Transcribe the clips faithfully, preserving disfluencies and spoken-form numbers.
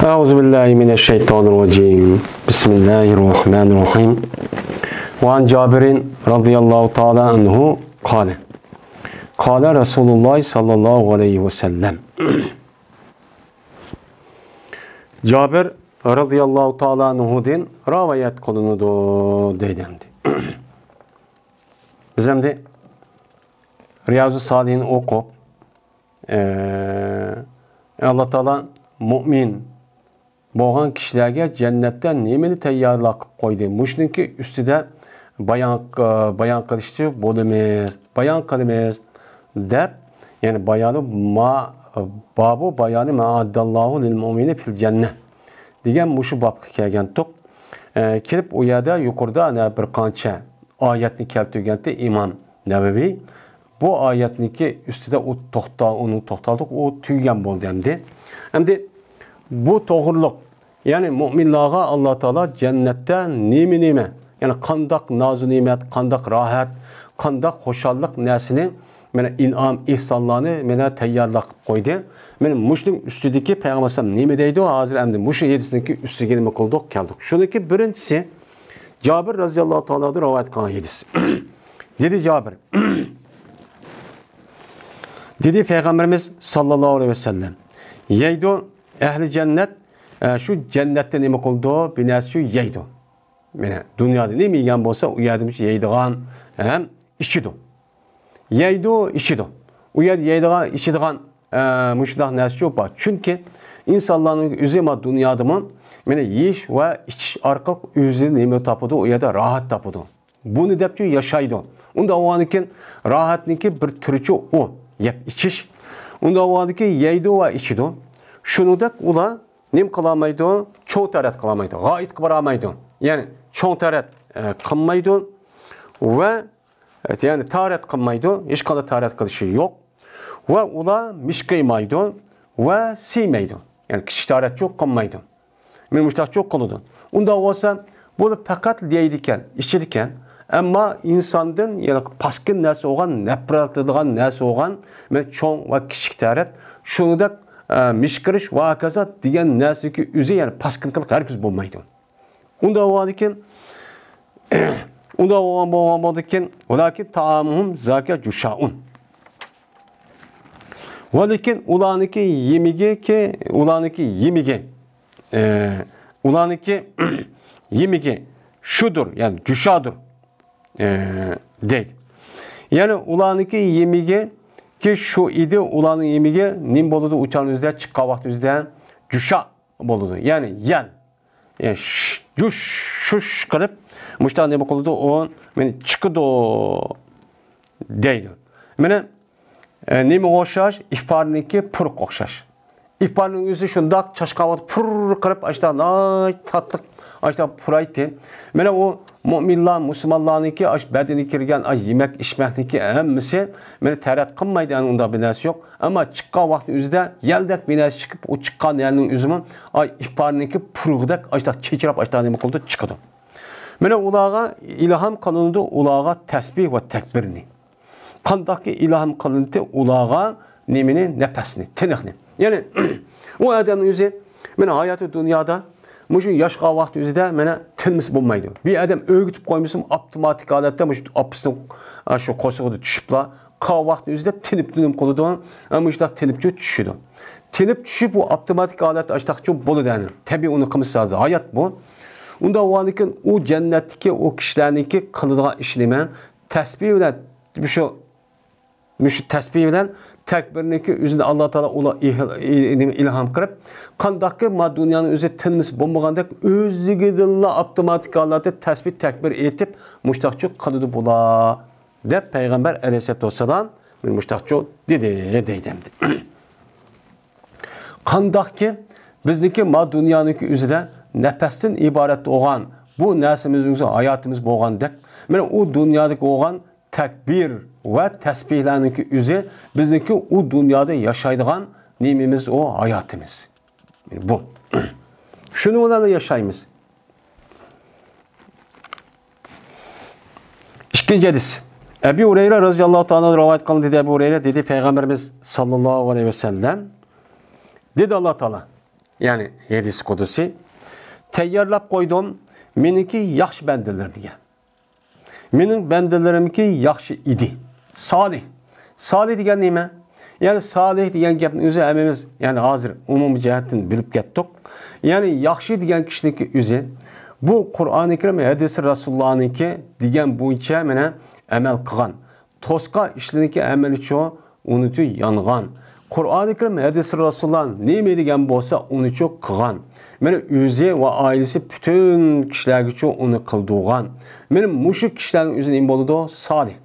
أعوذ بالله من الشيطان الرجيم. بسم الله الرحمن الرحيم. وعن جابر رضي الله تعالى عنه قال: قال رسول الله صلى الله عليه وسلم. جابر رضي الله تعالى عنهدىن رىۋايەت قىلىنىدۇ دەيدۇ ئەمدى. بىز ئەمدى رىيازۇ سالىھىن ئوقۇپ، ئى، ئاللا تائالا مۇئمىن بولغان كىشىلەرگە جەننەتتە نېمىنى تەييارلاپ قويدى؟ مۇشۇنىڭكى ئۈستىدە بايان، بايان قىلىشچى بولىمىز، بايان قىلىمىز، دەپ، يەنى بايانى ما، بابۇ بايانى ما ئەئەددەللاھۇ لىل مۇئمىنى فىل جەننە دېگەن مۇشۇ بابقا كەلگەنتۇق. ئە، كېلىپ ئۇ يەردە يۇقىرىدا ئەنە بىر قانچە ئايەتنى كەلتۈرگەنتى ئىمام نەۋەۋى. بۇ ئايەتنىڭكى ئۈستىدە ئۇ توختا-، ئۇنى توختالدۇق، ئۇ تۈگىگەن بولدى ئەمدى. ئەمدى بۇ توغرىلىق، يەنى مۇئمىنلارغا ئاللا تائالا جەننەتتە نېمە-نېمە، يەنى قانداق نازۇ نېمەت، قانداق راھەت، قانداق خۇشاللىق نەرسىنى، مانا ئىنئام، ئېھسانلارنى مانا تەييارلاپ قويدى. مانا مۇشۇنىڭ ئۈستىدىكى پەيغەمبەر ئەلەيھىسسالام نېمە دەيدۇ؟ ھازىر ئەمدى مۇشۇ ھەدىسنىڭكى ئۈستىگە نېمە قىلدۇق؟ كەلدۇق. شۇنىڭكى بىرىنچىسى، جابىر رەزىياللاھۇ تائالا ئەنھۇدىن رىۋايەت قىلغان ھەدىس. دېدى جابىر. دېدى پەيغەمبىرىمىز ساللاللاھۇ ئەلەيھى ۋەسەللەم، يەيدۇ ئەھلى جەننەت، ئە، شۇ جەننەتتە نېمە قىلىدۇ؟ بىر نەرسە شۇ يەيدۇ. مانا دۇنيادا نېمە يېگەن بولسا، ئۇ يەردە يەيدىغان ھەم ئىچىدۇ. يەيدۇ، ئىچىدۇ. ئۇ يەردە يەيدىغان، ئىچىدىغان، ئە، مۇشۇنداق نەرسە شۇ بار. چۈنكى ئىنسانلارنىڭ ئۆزى ما دۇنيادىمۇ مانا يېيىش ۋە ئىچىش ئارقىلىق ئۆزى نېمە تاپىدۇ؟ ئۇ يەردە راھەت تاپىدۇ. بۇنى دەپچۇ ياشايدۇ. ئۇنداق بولغاندىكىن راھەتنىڭكى بىر تۈرىچۇ ئۇ، يەپ ئىچىش. ئۇنداق بولغاندىكىن يەيدۇ ۋە ئىچىدۇ. شۇنىڭدەك ئۇلار نېمە قىلالمايدۇ؟ چوڭ تارەت قىلالمايدۇ. غائىتقا بارالمايدۇ. يەنى چوڭ تارەت، ئە، قىلمايدۇ ۋە، ئە، يەنى تارەت قىلمايدۇ. ھېچقانداق تارەت قىلىشى يوق. ۋە ئۇلار مىشقىرمايدۇ ۋە سىيمايدۇ. يەنى كىچىك تارەتچۇ قىلمايدۇ. مېنى مۇشتاقچۇ قىلىدۇ. ئۇنداق بولسا، بۇ پەقەت يەيدىكەن، ئىچىدىكەن. ئەمما ئىنساندىن، يەنى پاسكىنا نەرسە بولغان، نەپرەتلىنىدىغان نەرسە بولغان، مەن چوڭ ۋە كىچىك تەرەت، شۇنىڭدەك، ئە، مىشقىرىش ۋە ھاكازا دېگەن نەرسىنىڭكى ئۆزى، يەنى پاسكىنا قىلىق ھەرگىز بولمايدۇ. ئۇنداق بولغاندىكىن، ئۇنداق بولغان، بولغان بولدىكىن، ۋەلاكىن تائامۇھۇم زاكە جۇشائۇن. ۋەلىكىن ئۇلارنىڭكى يېمىگىكى، ئۇلارنىڭكى يېمىگى، ئە، ئۇلارنىڭكى يېمىگى شۇدۇر، يەنى جۇشادۇر، ئە، دەيدۇ. يەنى ئۇلارنىڭكى يېمىگىكى شۇ ئىدى، ئۇلارنىڭ يېمىگى نېمە بولىدۇ؟ ئۇ چاغنىڭ ئۆزىدە، چىققان ۋاقىت ئۆزىدە جۇشا بولىدۇ. يەنى يەل. يەنى ش-، جۇش، شۇش قىلىپ، مۇشۇنداق نېمە قىلىدۇ؟ ئۇ مانا چىقىدۇ دەيدۇ. مانا، ئە، نېمىگە ئوخشاش؟ ئىپارنىڭكى پۇرىقىغا ئوخشاش. ئىپارنىڭ ئۆزى شۇنداق چاچقان ۋاقىت پۇر قىلىپ، ئاشۇنداق ناھايىتى تاتلىق، ئاشۇنداق پۇرايتتى. مانا ئۇ مۇئمىنلار، مۇسۇلمانلارنىڭكى ئاشۇ بەدىنىگە كىرگەن ئاشۇ يېمەك، ئىچمەكنىڭكى ھەممىسى مانا تەرەت قىلمايدۇ، ئۇنداق بىر نەرسە يوق. ئەمما چىققان ۋاقتى ئۆزىدە يەلدەك بىر نەرسە چىقىپ، ئۇ چىققان يەلنىڭ ئۆزىمۇ، ئاي، ئىپارنىڭكى پۇرىقىدەك ئاشتاق چېچىراپ، ئاشتاق نېمە قىلىدۇ، چىقىدۇ. مانا ئۇلارغا ئىلھام قىلىنىدۇ، ئۇلارغا تەسبىھ ۋە تەكبىرنى. قانداقكى ئىلھام قىلىنىدۇ ئۇلارغا؟ نېمىنى؟ نەپەسنى، تىنىقنى. يەنى، ئۇ ئادەمنىڭ ئۆزى، مانا ھاياتى دۇنيادا مۇشۇ ياشىغان ۋاقتى ئۆزىدە مانا تىنمىسا بولمايدۇ. بىر ئادەم ئۆگىتىپ قويمىسىمۇ، ئاپتوماتىك ھالەتتە مۇشۇ ئاپىسىنىڭ، ئا، شۇ قورسىقىدا چۈشۈپلا، قالغان ۋاقتى ئۆزىدە تىنىپ، تىنىپ قىلىدۇ. ھە، مۇشۇنداق تىنىپچۇ چۈشىدۇ. تىنىپ چۈشۈپ، ئۇ ئاپتوماتىك ھالەتتە ئاشتاقچۇ بولىدۇ، يەنى. تەبىئىي ئۇنى قىلمىسا ھازىر ھايات بۇ. ئۇنداق بولغاندىكىن ئۇ جەننەتتىكى ئۇ كىشىلەرنىڭكى قىلىدىغان ئىشى نېمە؟ تەسبىھ بىلەن مۇشۇ مۇشۇ تەسبىھ بىلەن تەكبىرنىڭكى ئۆزىنى ئاللا تائالا ئۇلار ئىل-، ئىل-، نېمە، ئىلھام قىلىپ، قانداقكى ما دۇنيانىڭ ئۆزى تىنمىسا بولمىغاندەك، ئۆزلۈكىدىنلا ئاپتوماتىك ھالەتتە تەسبىھ، تەكبىر ئېيتىپ، مۇشتاقچۇ قىلىدۇ بۇلار، دەپ پەيغەمبەر ئەلەيھىسسالاتۇ ۋەسسالام مۇشتاقچۇ دېدى، دەيدۇ ئەمدى. قانداقكى بىزنىڭكى ما دۇنيانىڭكى ئۆزىدە نەپەستىن ئىبارەت بولغان بۇ نەرسىمىزنىڭ ئۆزى ھاياتىمىز بولغاندەك، مانا ئۇ دۇنيادىكى بولغان تەكبىر ۋە تەسبىھلەرنىڭكى ئۆزى بىزنىڭكى ئۇ دۇنيادا ياشايدىغان نېمىمىز، ئۇ ھاياتىمىز. بۇ. شۇنىڭ بىلەن ياشايمىز. ئىككىنچى ھەدىس. ئەبى ھۇرەيرە رەزىياللاھۇ تائالا ئەنھۇ رىۋايەت قىلىندى، دېدى ئەبۇ ھۇرەيرە، دېدى پەيغەمبىرىمىز ساللاللاھۇ ئەلەيھى ۋەسەللەم، دېدى ئاللا تائالا، يەنى ھەدىس قۇدسى، تەييارلاپ قويدۇم مېنىڭكى ياخشى بەندىلىرىمگە. مېنىڭ بەندىلىرىمكى ياخشى ئىدى. سالىھ. سالىھ دېگەن نېمە؟ يەنى سالىھ دېگەن گەپنى ئۆزى ھەممىمىز، يەنى ھازىر ئومۇمىي جەھەتتىن بىلىپ كەتتۇق. يەنى ياخشى دېگەن كىشىنىڭكى ئۆزى بۇ قۇرئانى كەرىم، ھەدىسى رەسۇلۇللانىڭكى دېگەن بويىچە مانا ئەمەل قىلغان. توسقا ئىشلىرىنىڭكى ئەمەلىچۇ ئۇنىچۇ يانغان. قۇرئانى كەرىم، ھەدىسى رەسۇلۇللا نېمە دېگەن بولسا ئۇنىچۇ قىلغان. مانا ئۆزى ۋە ئائىلىسى پۈتۈن كىشىلەرگىچۇ ئۇنى قىلدۇرغان. مانا مۇشۇ كىشىلەرنىڭ ئۆزى نېمە بولىدۇ؟ سالىھ.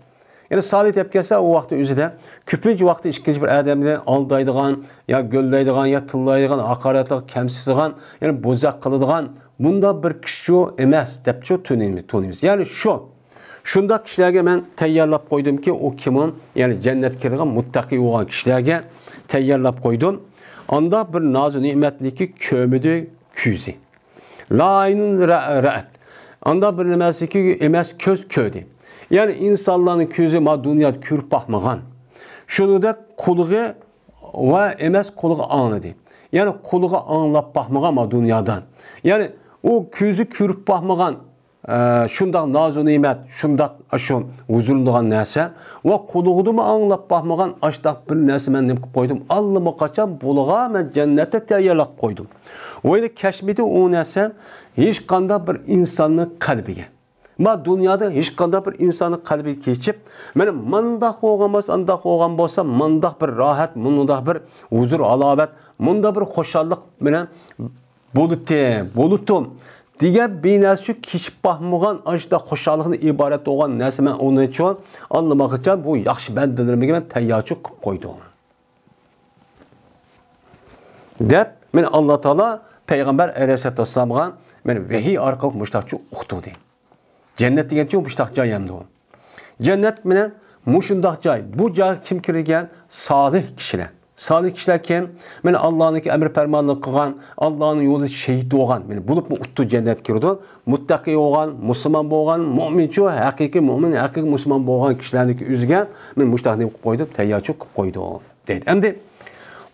يەنى سالىھ دەپ كەلسە، ئۇ ۋاقىتتا ئۆزىدە كۆپىنچە ۋاقىتتا ئىككىنچى بىر ئادەمنى ئالدايدىغان، يا گۆللەيدىغان، يا تىللايدىغان، ھاقارەتلەپ كەمسىتىدىغان، يەنى بوزەك قىلىدىغان بۇنداق بىر كىشىچۇ ئەمەس دەپچۇ تونۇيمىز، تونۇيمىز. يەنى شۇ، شۇنداق كىشىلەرگە مەن تەييارلاپ قويدۇمكى، ئۇ كىم ئۇ؟ يەنى جەننەتكە كىرىدىغان مۇتتەقى بولغان كىشىلەرگە تەييارلاپ قويدۇم. ئاندا بىر نازۇ نېمەتنىكى كۆرمىدى كۆزى. لا ئەينۇن رە-، رەئەت. ئاندا بىر نېمەسىكى ئەمەس كۆز كۆردى. يەنى ئىنسانلارنىڭ كۆزى ما دۇنيادا كۆرۈپ باقمىغان. شۇنىڭدەك قۇلىقى ۋە ئەمەس قۇلىقى ئاڭلىدى. يەنى قۇلىقى ئاڭلاپ باقمىغان ما دۇنيادا. يەنى ئۇ كۆزى كۆرۈپ باقمىغان، ئە، شۇنداق نازۇ نېمەت، شۇنداق شۇ ھۇزۇرلىنىدىغان نەرسە ۋە قۇلىقىدىمۇ ئاڭلاپ باقمىغان ئاشتاق بىر نەرسە مەن نېمە قىلىپ قويدۇم؟ ئاللىماقاچان بۇلىغا مەن جەننەتتە تەييارلاپ قويدۇم. ۋەيلى كەچمىدى ئۇ نەرسە ھېچقانداق بىر ئىنساننىڭ قەلبىگە. ما دۇنيادا ھېچقانداق بىر ئىنساننىڭ قەلبىگە كېچىپ، مانا مانداق بولغان بولسا، ئانداق بولغان بولسا، مانداق بىر راھەت، مۇنداق بىر ھۇزۇر، ھالاۋەت، مۇنداق بىر خۇشاللىق بىلەن بولۇتتى، بولۇتتۇم دېگەن بىر نەرسە كېچىپ باقمىغان ئاشۇنداق خۇشاللىقتىن ئىبارەت بولغان نەرسە مەن ئۇنىچۇ ئاللىماقىچان بۇ ياخشى بەندىلىرىمگە مەن تەييارچۇ قىلىپ قويدۇم. دەپ، مانا ئاللا تائالا پەيغەمبەر ئەلەيھىسسالاتۇ ۋەسسالامغا مانا ۋەھىي ئارقىلىق مۇشۇنداقچۇ ئۇقتۇردى. جەننەت دېگەنچۇ مۇشۇنداق جاي ئەمدى ئۇ. جەننەت مانا مۇشۇنداق جاي. بۇ جايغا كىم كىرگەن؟ سالىھ كىشىلەر. سالىھ كىشىلەر كىم؟ مانا ئاللانىڭكى ئەمر پەرمانلىرىنى قىلغان، ئاللانىڭ يولىدا شېھىت بولغان. مانا بولۇپمۇ ئۇتتۇر جەننەتكە كىرىدۇ. مۇتتەقى بولغان، مۇسۇلمان بولغان، مۆمىنچۇ، ھەقىقىي مۆمىن، ھەقىقىي مۇسۇلمان بولغان كىشىلەرنىڭكى ئۆزىگە مانا مۇشۇنداق نېمە قىلىپ قويدۇم؟ تەييارچۇ قىلىپ قويدۇم. دەيدۇ. ئەمدى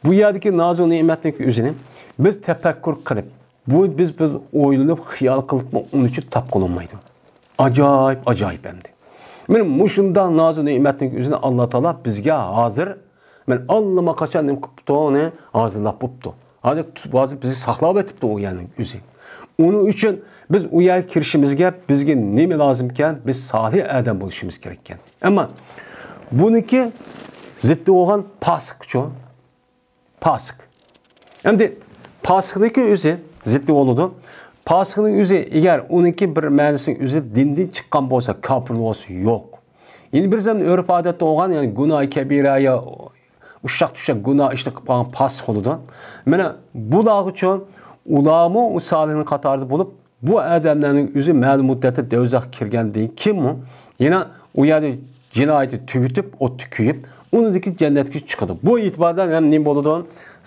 بۇ يەردىكى نازۇ نېمەتنىڭ ئۆزىنى بىز تەپەككۇر قىلىپ، بۇ بىز، بىز ئويلىنىپ، خىيال قىلىپمۇ ئۇنىچۇ تاپقىلى بولمايدۇ. ئاجايىپ، ئاجايىپ ئەمدى. مانا مۇشۇنداق نازۇ نېمەتنىڭ ئۆزىنى ئاللا تائالا بىزگە ھازىر، مانا ئاللىماقاچان نېمە قىپتۇ، ئۇنى ھازىرلاپ بوپتۇ. ھازىر، ھازىر بىزنى ساقلاپ ئېتىپتۇ ئۇ يەرنىڭ ئۆزى. ئۇنىڭ ئۈچۈن بىز ئۇ يەرگە كىرىشىمىزگە بىزگە نېمە لازىمكەن؟ بىز سالىھ ئادەم بولۇشىمىز كېرەككەن. ئەمما بۇنىڭكى زىتى بولغان پاسىقچۇ؟ پاسىق. ئەمدى پاسىقنىڭكى ئۆزى زىتى بولىدۇ. پاسىقنىڭ ئۆزى، ئەگەر ئۇنىڭكى بىر مەنىسىنىڭ ئۆزى دىندىن چىققان بولسا، كاپىر بولسا، يوق. يەنە بىر زەمىن ئۆرپ ئادەتتە بولغان، يەنى گۇناھى كەبىرە يا ئۇششاق-چۈششەك گۇناھ ئىشنى قىلىپ قالغان پاسىق بولىدۇ. مانا بۇلارغىچۇ، ئۇلارمۇ ئۇ سالىھنىڭ قاتارىدا بولۇپ، بۇ ئادەملەرنىڭ ئۆزى مەلۇم مۇددەتتە دوزاخقا كىرگەندىن كېيىنمۇ يەنە ئۇ يەردە جىنايىتى تۈگىتىپ، ئوتتا كۆيۈپ، ئۇنىڭدىن كېيىن جەننەتكە چىقىدۇ. بۇ ئېتىباردا ھەم نېمە بولىدۇ؟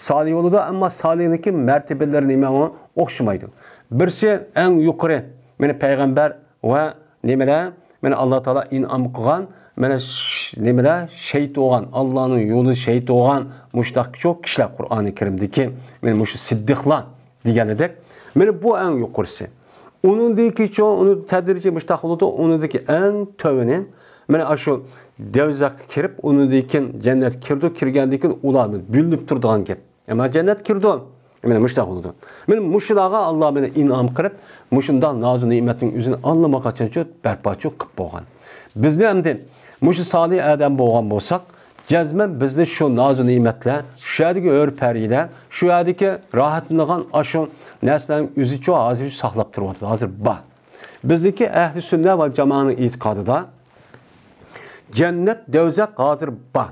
سالىھ بولىدۇ، ئەمما سالىھنىڭكى مەرتىبىلىرى نېمە ئۇ؟ ئوخشىمايدۇ. بىرسى ئەڭ يۇقىرى، مانا پەيغەمبەر ۋە نېمىلەر؟ مانا ئاللا تائالا ئىنئام قىلغان، مانا ش-، نېمىلەر؟ شېھىت بولغان، ئاللانىڭ يولىدا شېھىت بولغان مۇشۇنداق كىشىلەر قۇرئانى كەرىمدىكى، مانا مۇشۇ سىددىقلار دېگەنىدەك. مانا بۇ ئەڭ يۇقىرىسى. ئۇنىڭدىن كېيىنچۇ، ئۇنىڭ تەدرىجى مۇشۇنداق بولىدۇ، ئۇنىڭدىكى ئەڭ تۆۋىنى، مانا ئاشۇ دوزاخقا كىرىپ، ئۇنىڭدىن كېيىن جەننەتكە كىرىدۇ، كىرگەندىن كېيىن ئۇلار بۆلۈنۈپ تۇرىدىغان گەپ. ئەمما جەننەتكە كىرىدۇ. مانا مۇشۇنداق بولىدۇ. مانا مۇشۇلارغا ئاللا مانا ئىنئام قىلىپ، مۇشۇنداق نازۇ نېمەتنىڭ ئۆزىنى ئاللىماقاچانچۇ بەرپاچۇ قىلىپ بولغان. بىزنى ئەمدى مۇشۇ سالىھ ئادەم بولغان بولساق، جەزمەن بىزنى شۇ نازۇ نېمەتلەر، شۇ يەردىكى ھۆر پەرىلەر، شۇ يەردىكى راھەتلىنىدىغان ئاشۇ نەرسىلەرنىڭ ئۆزىچۇ ھازىر ساقلاپ تۇرۇۋاتىدۇ، ھازىر بار. بىزدىكى ئەھلى سۈننە ۋە جامائەنىڭ ئېتىقادىدا جەننەت، دوزاخ ھازىر بار.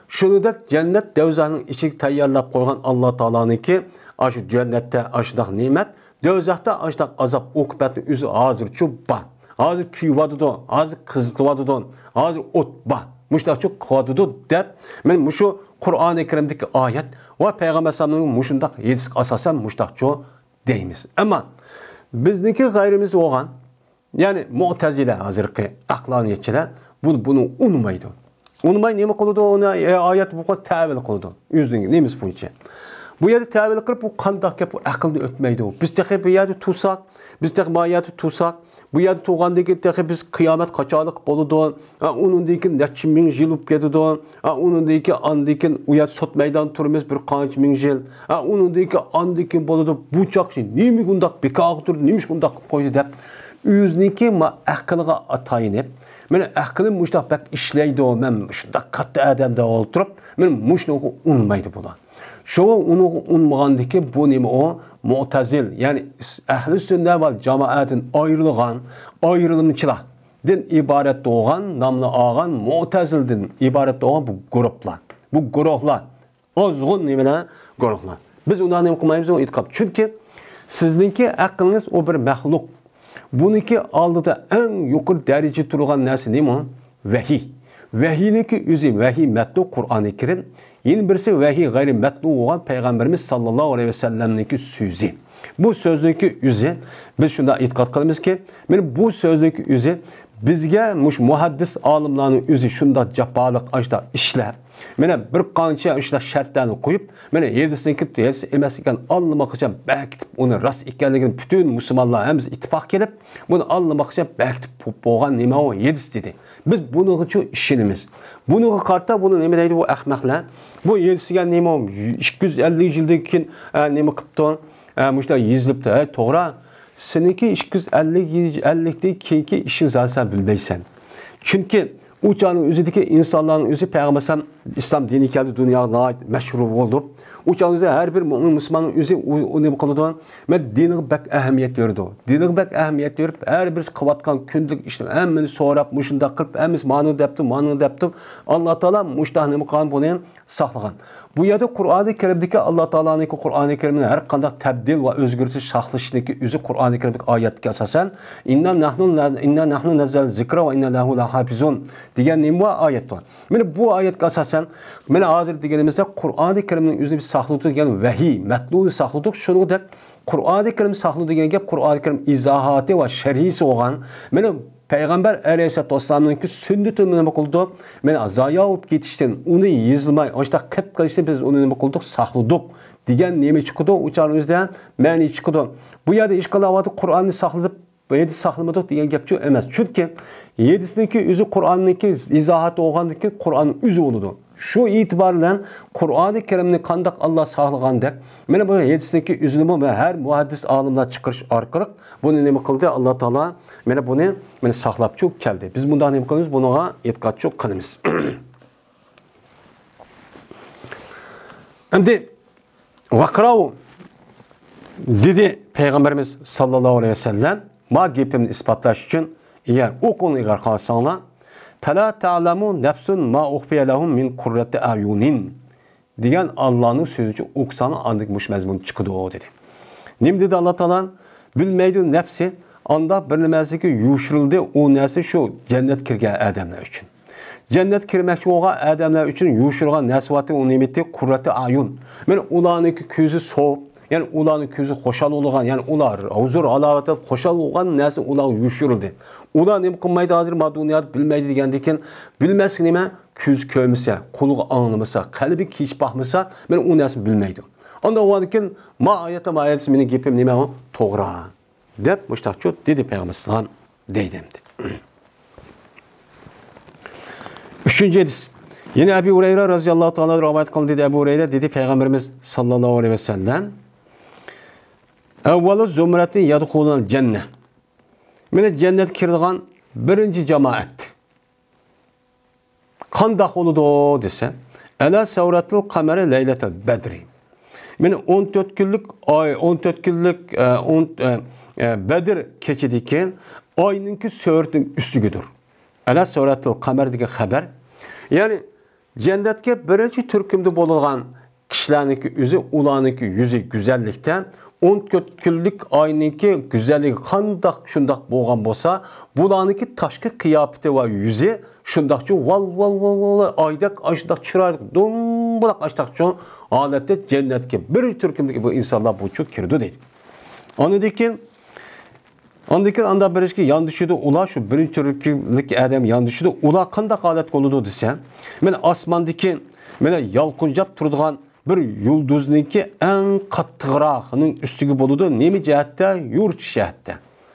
شۇنىڭدەك جەننەت، دوزاخنىڭ ئىچىگە تەييارلاپ قويغان ئاللا تائالانىڭكى ئاشۇ جەننەتتە ئاشۇنداق نېمەت، دوزاختا ئاشۇنداق ئازاب ئوقۇبەتنىڭ ئۆزى ھازىرچۇ بار. ھازىر كۆيۈۋاتىدۇ، ھازىر قىزىتىۋاتىدۇ، ھازىر ئوت بار. مۇشۇنداقچۇ قىلىۋاتىدۇ دەپ، مەن مۇشۇ قۇرئانى كەرىمدىكى ئايەت ۋە پەيغەمبەر ئەلەيھىسسالامنىڭ مۇشۇنداق ھەدىسىگە ئاساسەن مۇشۇنداقچۇ دەيمىز. ئەمما بىزنىڭكى غەيرىمىز بولغان، يەنى مۇئتەزىلە، ھازىرقى ئەقلانىيەتچىلەر بۇ، بۇنى ئۇنىمايدۇ. ئۇنىماي نېمە قىلىدۇ؟ ئۇنى، ئايەت بۇ تەۋىل قىلىدۇ. ئۆزىنىڭ نېمىسى بويىچە. بۇ يەردە تەۋىل قىلىپ، بۇ قانداق گەپ، بۇ ئەقىلدىن ئۆتمەيدۇ. بىز تېخى بۇ يەردە تۇرساق، بىز تېخى ما يەردە تۇرساق، بۇ يەردە تۇرغاندىن كېيىن تېخى بىز قىيامەت قاچانلىق بولىدۇ، ھە، ئۇنىڭدىن كېيىن نەچچە مىڭ يىل بولۇپ كېتىدۇ، ھە، ئۇنىڭدىن كېيىن، ئاندىن كېيىن ئۇ يەردە سوت مەيدانىدا تۇرىمىز بىر قانچە مىڭ يىل، ھە، ئۇنىڭدىن كېيىن ئاندىن كېيىن بولىدۇ، بۇ چاغ نېمىگە ئۇنداق بىكارغا تۇردى، نېمىشقا ئۇنداق قىلىپ قويدى دەپ، ئۆزىنىڭكى ما ئەقلىغا تايىنىپ، مېنىڭ ئەقلىم مۇشۇنداق بەك ئىشلەيدۇ، مەن شۇنداق كاتتا ئادەم دەپ ئولتۇرۇپ، مېنى مۇشۇنىڭغا ئۇنىمايدۇ بۇلار. شۇڭا ئۇنىڭغا ئۇنىمىغاندىكى بۇ نېمە ئۇ؟ مۇئتەزىل، يەنى ئەھلى سۈننە ۋە جامائەتتىن ئايرىلغان، ئايرىلمىچىلاردىن ئىبارەت بولغان نامنى ئالغان مۇئتەزىلدىن ئىبارەت بولغان بۇ گۇرۇپلار، بۇ گۇرۇھلار، ئازغۇن نېمىلەر، گۇرۇھلار. بىز ئۇلارنى نېمە قىلمايمىز، ئۇ ئېتىقاد. چۈنكى سىزنىڭكى ئەقلىڭىز ئۇ بىر مەخلۇق. بۇنىڭكى ئالدىدا ئەڭ يۇقىرى دەرىجىدە تۇرغان نەرسە نېمە؟ ۋەھىي. ۋەھىينىڭكى ئۆزى، ۋەھىي مەتلۇ قۇرئانى كەرىم. يەنە بىرسى ۋەھىي غەيرىي مەتلۇ بولغان پەيغەمبىرىمىز ساللاللاھۇ ئەلەيھى ۋەسەللەمنىڭكى سۆزى. بۇ سۆزنىڭكى ئۆزى، بىز شۇنداق ئېتىقاد قىلىمىزكى، مانا بۇ سۆزنىڭكى ئۆزى بىزگە مۇشۇ مۇھەددىس ئالىملارنىڭ ئۆزى شۇنداق جاپالىق ئاشۇنداق ئىشلەپ، مانا بىر قانچە ئاشۇنداق شەرتلەرنى قويۇپ، مانا ھەدىسنىڭكى ھەدىس ئەمەس ئىكەن، ئاللىماقچە بەكىتىپ ئۇنى راست ئىكەنلىكىنى پۈتۈن مۇسۇلمانلار ھەممىسى ئىتتىپاق كېلىپ، بۇنى ئاللىماقچە بەكىتىپ بولغان نېمە ئۇ ھەدىس دېدى. بىز بۇنىڭغىچۇ ئىشىنىمىز. بۇنىڭغا قارىتا بۇنى نېمە دەيدۇ بۇ ئەخمەقلەر؟ بۇ ھەدىس دېگەن نېمە ئۇ؟ ئىككى يۈز ئەللىك يىلدىن كېيىن، ئە، نېمە قىپتۇ؟ ئە، مۇشۇنداق يېزىلىپتۇ. ھەي، توغرا. سېنىڭكى ئىككى يۈز ئەللىك يىل، ئەللىكتىن كېيىنكى ئىشىڭ زادى سەن بىلمەيسەن. چۈنكى ئۇ چاغنىڭ ئۆزىدىكى ئىنسانلارنىڭ ئۆزى پەيغەمبەر ئەلەيھىسسالام ئىسلام دىنى كەلدى، دۇنياغا ناھايىتى مەشھۇر بولدى. ئۇ چاغنىڭ ئۆزىدە ھەر بىر مۆمىن مۇسۇلماننىڭ ئۆزى ئۇ، ئۇ نېمە قىلىدۇ؟ مەن دىنىغا بەك ئەھمىيەت بېرىدۇ. دىنىغا بەك ئەھمىيەت بېرىپ، ھەر بىرسى قىلىۋاتقان كۈندىلىك ئىشنى ھەممىنى سوراپ، مۇشۇنداق قىلىپ، ھەممىسى مانى دەپتۇ، مانى دەپتۇ. ئاللا تائالا مۇشۇنداق نېمە قىلغان بۇنى ساقلىغان. بۇ يەردە قۇرئانى كەرىمدىكى ئاللا تائالانىڭكى قۇرئانى كەرىمنى ھەر قانداق تەبدىل ۋە ئۆزگىرتىش ساقلىشىنىڭكى ئۆزى قۇرئانى كەرىمدىكى ئايەتكە ئاساسەن، ئىننا نەھنۇ، ئىننا نەھنۇ نەززەلنە زىكرا ۋە ئىننا لەھۇ لەھافىزۇن دېگەن نېمە بار؟ ئايەت بار. مانا بۇ ئايەتكە ئاساسەن، مانا ھازىر دېگىنىمىزدە قۇرئانى كەرىمنىڭ ئۆزىنى بىز ساقلىدۇق دېگەن ۋەھىي، مەتلۇنى ساقلىدۇق، شۇنىڭدەك قۇرئانى كەرىم ساقلىدى دېگەن گەپ، قۇرئانى كەرىم ئىزاھاتى ۋە شەرھىسى بولغان، مانا پەيغەمبەر ئەلەيھىسسالاتۇ ۋەسسالامنىڭكى سۈننىتىنى نېمە قىلدۇق؟ مانا زايا بولۇپ كېتىشتىن، ئۇنى يېزىلماي، ئاشۇنداق قېلىپ قېلىشتىن بىز ئۇنى نېمە قىلدۇق؟ ساقلىدۇق دېگەن نېمە چىقىدۇ؟ ئۇ چاغنىڭ ئۆزىدە مەنى چىقىدۇ. بۇ يەردە ئىشقىلىۋاتىدۇ، قۇرئاننى ساقلىدىپ، ھەدىس ساقلىمىدۇق دېگەن گەپچۇ ئەمەس. چۈنكى ھەدىسنىڭكى ئۆزى قۇرئاننىڭكى ئىزاھاتى بولغاندىن كېيىن قۇرئان ئۆزى بولىدۇ. شۇ ئېتىبار بىلەن قۇرئانى كەرىمنى قانداق ئاللا ساقلىغاندەك، مانا بۇ ھەدىسنىڭكى ئۆزىنىمۇ ھەر مۇھەددىس ئالىملار چىقىرىش ئارقىلىق بۇنى نېمە قىلدى؟ ئاللا تائالا مانا بۇنى مانا ساقلاپچۇ كەلدى. بىز بۇنداق نېمە قىلىمىز؟ بۇنىڭغا ئېتىقادچۇ قىلىمىز. ئەمدى ۋەقراۋۇ دېدى پەيغەمبىرىمىز ساللاللاھۇ ئەلەيھى ۋەسەللەم، ما گېپىمنى ئىسپاتلاش ئۈچۈن، ئەگەر ئوقۇڭ، ئەگەر قارىساڭلار، فەلا تەلەمۇ نەفسۇن ما ئۇخفىيە لەھۇم مىن قۇررەتى ئەيۇنىن دېگەن ئاللانىڭ سۆزىچۇ ئوقۇساڭلار، ئاندىن مۇشۇ مەزمۇن چىقىدۇ دېدى. نېمە دېدى ئاللا تائالا؟ بىلمەيدۇ نەپسى ئانداق بىر نېمەسىگە يوشۇرۇلدى، ئۇ نەرسە شۇ جەننەت كىرگەن ئادەملەر ئۈچۈن. جەننەت كىرمەكچى بولغان ئادەملەر ئۈچۈن يوشۇرغان نەرسە بارتى، ئۇ نېمىتى؟ قۇررەتى ئەيۇن. مانا ئۇلارنىڭكى كۆزى سوۋۇپ، يەنى ئۇلارنىڭ كۆزى خۇشال بولغان، يەنى ئۇلار ھۇزۇر ھالاۋەتتە خۇشال بولغان نەرسە ئۇلارغا يوشۇرۇلدى. ئۇلار نېمە قىلمايدۇ ھازىر ما دۇنيادا بىلمەيدۇ دېگەندىن كېيىن، بىلمەسلىك نېمە؟ كۆزى كۆرمىسە، قۇلىقى ئاڭلىمىسا، قەلبى كېچىپ باقمىسا، مانا ئۇ نەرسىنى بىلمەيدۇ. ئاندىن ئۇ كېيىن ما ئايەتتە، ما ئايەتتە مېنىڭ گېپىم نېمە ئۇ؟ توغرا. دەپ مۇشتاقچۇ دېدى پەيغەمبەر ئەلەيھىسسالام دەيدۇ ئەمدى. ئۈچىنچى ھەدىس. يەنە ئەبۇ ھۇرەيرە رەزىيەللاھۇ تائالا رىۋايەت قىلدى دېدى ئەبۇ ھۇرەيرە دېدى پەيغەمبىرىمىز ساللاللاھۇ ئەلەيھى ۋەسەللەم، ئەۋۋەلۇ زۇمرەتىن يەدخۇلۇنەل جەننە. مانا جەننەتكە كىرىدىغان بىرىنچى جامائەت. قانداق بولىدۇ دېسە، ئەلا سەۋرەتىل قەمەرى لەيلەتەل بەدرى. مانا ئون تۆت كۈنلۈك ئاي، ئون تۆت كۈنلۈك، ئە، ئون، ئە، ئە، بەدر كېچىدىكى ئاينىڭكى سۆرىتىنىڭ ئۈستىگىدۇر. ئەلا سەۋرەتىل قەمەر دېگەن خەۋەر. يەنى جەننەتكە بىرىنچى تۈركۈمدە بولىدىغان كىشىلەرنىڭكى ئۆزى، ئۇلارنىڭكى يۈزى گۈزەللىكتە، ئون تۆت كۈنلۈك ئاينىڭكى گۈزەللىكى قانداق شۇنداق بولغان بولسا، بۇلارنىڭكى تاشقى قىياپىتى ۋە يۈزى شۇنداقچۇ ۋال، ۋال، ۋال، ۋال، ئايدەك ئاشۇنداق چىرايلىق، دومبىلاق ئاشۇنداقچۇ ھالەتتە جەننەتكە بىر تۈركۈمدىكى بۇ ئىنسانلار بۇچۇ كىرىدۇ دەيدۇ. ئاندىن كېيىن، ئاندىن كېيىن ئانداق بىر ئىشكى ياندىشىدۇ ئۇلار، شۇ بىرىنچى تۈركۈملۈك ئادەم ياندىشىدۇ. ئۇلار قانداق ھالەتتە بولىدۇ دېسە، مانا ئاسماندىكى مانا يالقۇنجاپ تۇرىدىغان بىر يۇلدۇزنىڭكى ئەڭ قاتتىقراقنىڭ ئۈستىگە بولىدۇ. نېمە جەھەتتە؟ يورۇتۇش جەھەتتە.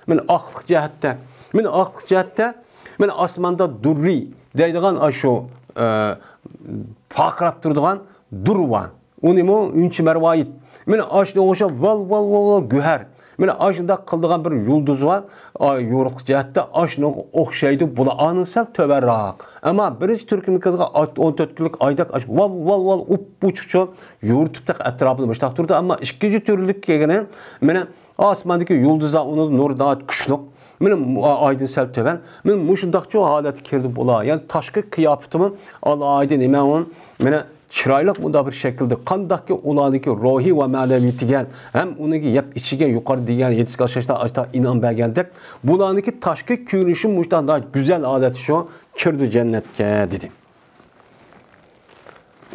مانا ئاقلىق جەھەتتە. مانا ئاقلىق جەھەتتە. مانا ئاسماندا دۇررى دەيدىغان ئاشۇ، ئە، پارقىراپ تۇرىدىغان دۇر بار. ئۇنىمۇ ئۈنچە مەرۋايىت. مانا ئاشۇنىڭغا ئوخشاپ ۋال، ۋال، ۋال، ۋال گۆھەر. مانا ئاشۇنداق قىلىدىغان بىر يۇلدۇز بار. ئاي، يورۇقلۇق جەھەتتە ئاشۇنىڭغا ئوخشايدۇ. بۇلار ئانىڭ سەل تۆۋەنراق. ئەمما بىرىنچى تۈركۈمنىڭكىدىغان ئون تۆت كۈنلۈك ئايدەك ئاش-، ۋال، ۋال، ۋال، ئۇپپۇچۇقچۇ يورۇتۇپ تېخى ئەتراپىدا مۇشۇنداق تۇرىدۇ. ئەمما ئىككىنچى تۈرلۈك كەلگىنى، مانا ئاسماندىكى يۇلدۇزلار ئۇنىڭ نۇرى ناھايىتى كۈچلۈك. مانا ئايدىن سەل تۆۋەن. مانا مۇشۇنداقچۇ ھالەتكە كەلدى بۇلار. يەنى تاشقى قىياپىتىمۇ ئالاھىدە نېمە ئۇ؟ مانا چىرايلىق مۇنداق بىر شەكىلدە، قانداقكى ئۇلارنىڭكى روھى ۋە مەنىۋىيىتىگە ھەم ئۇنىڭكى يەپ ئىچىگە يۇقىرى دېگەن يېتىشكە ئاشتا ئاشتا ئىنئام بەرگەندەك، بۇلارنىڭكى تاشقى كۆرۈنۈشى مۇشۇنداق ناھايىتى گۈزەل ھالەتتە شۇ كىرىدۇ جەننەتكە، دېدى.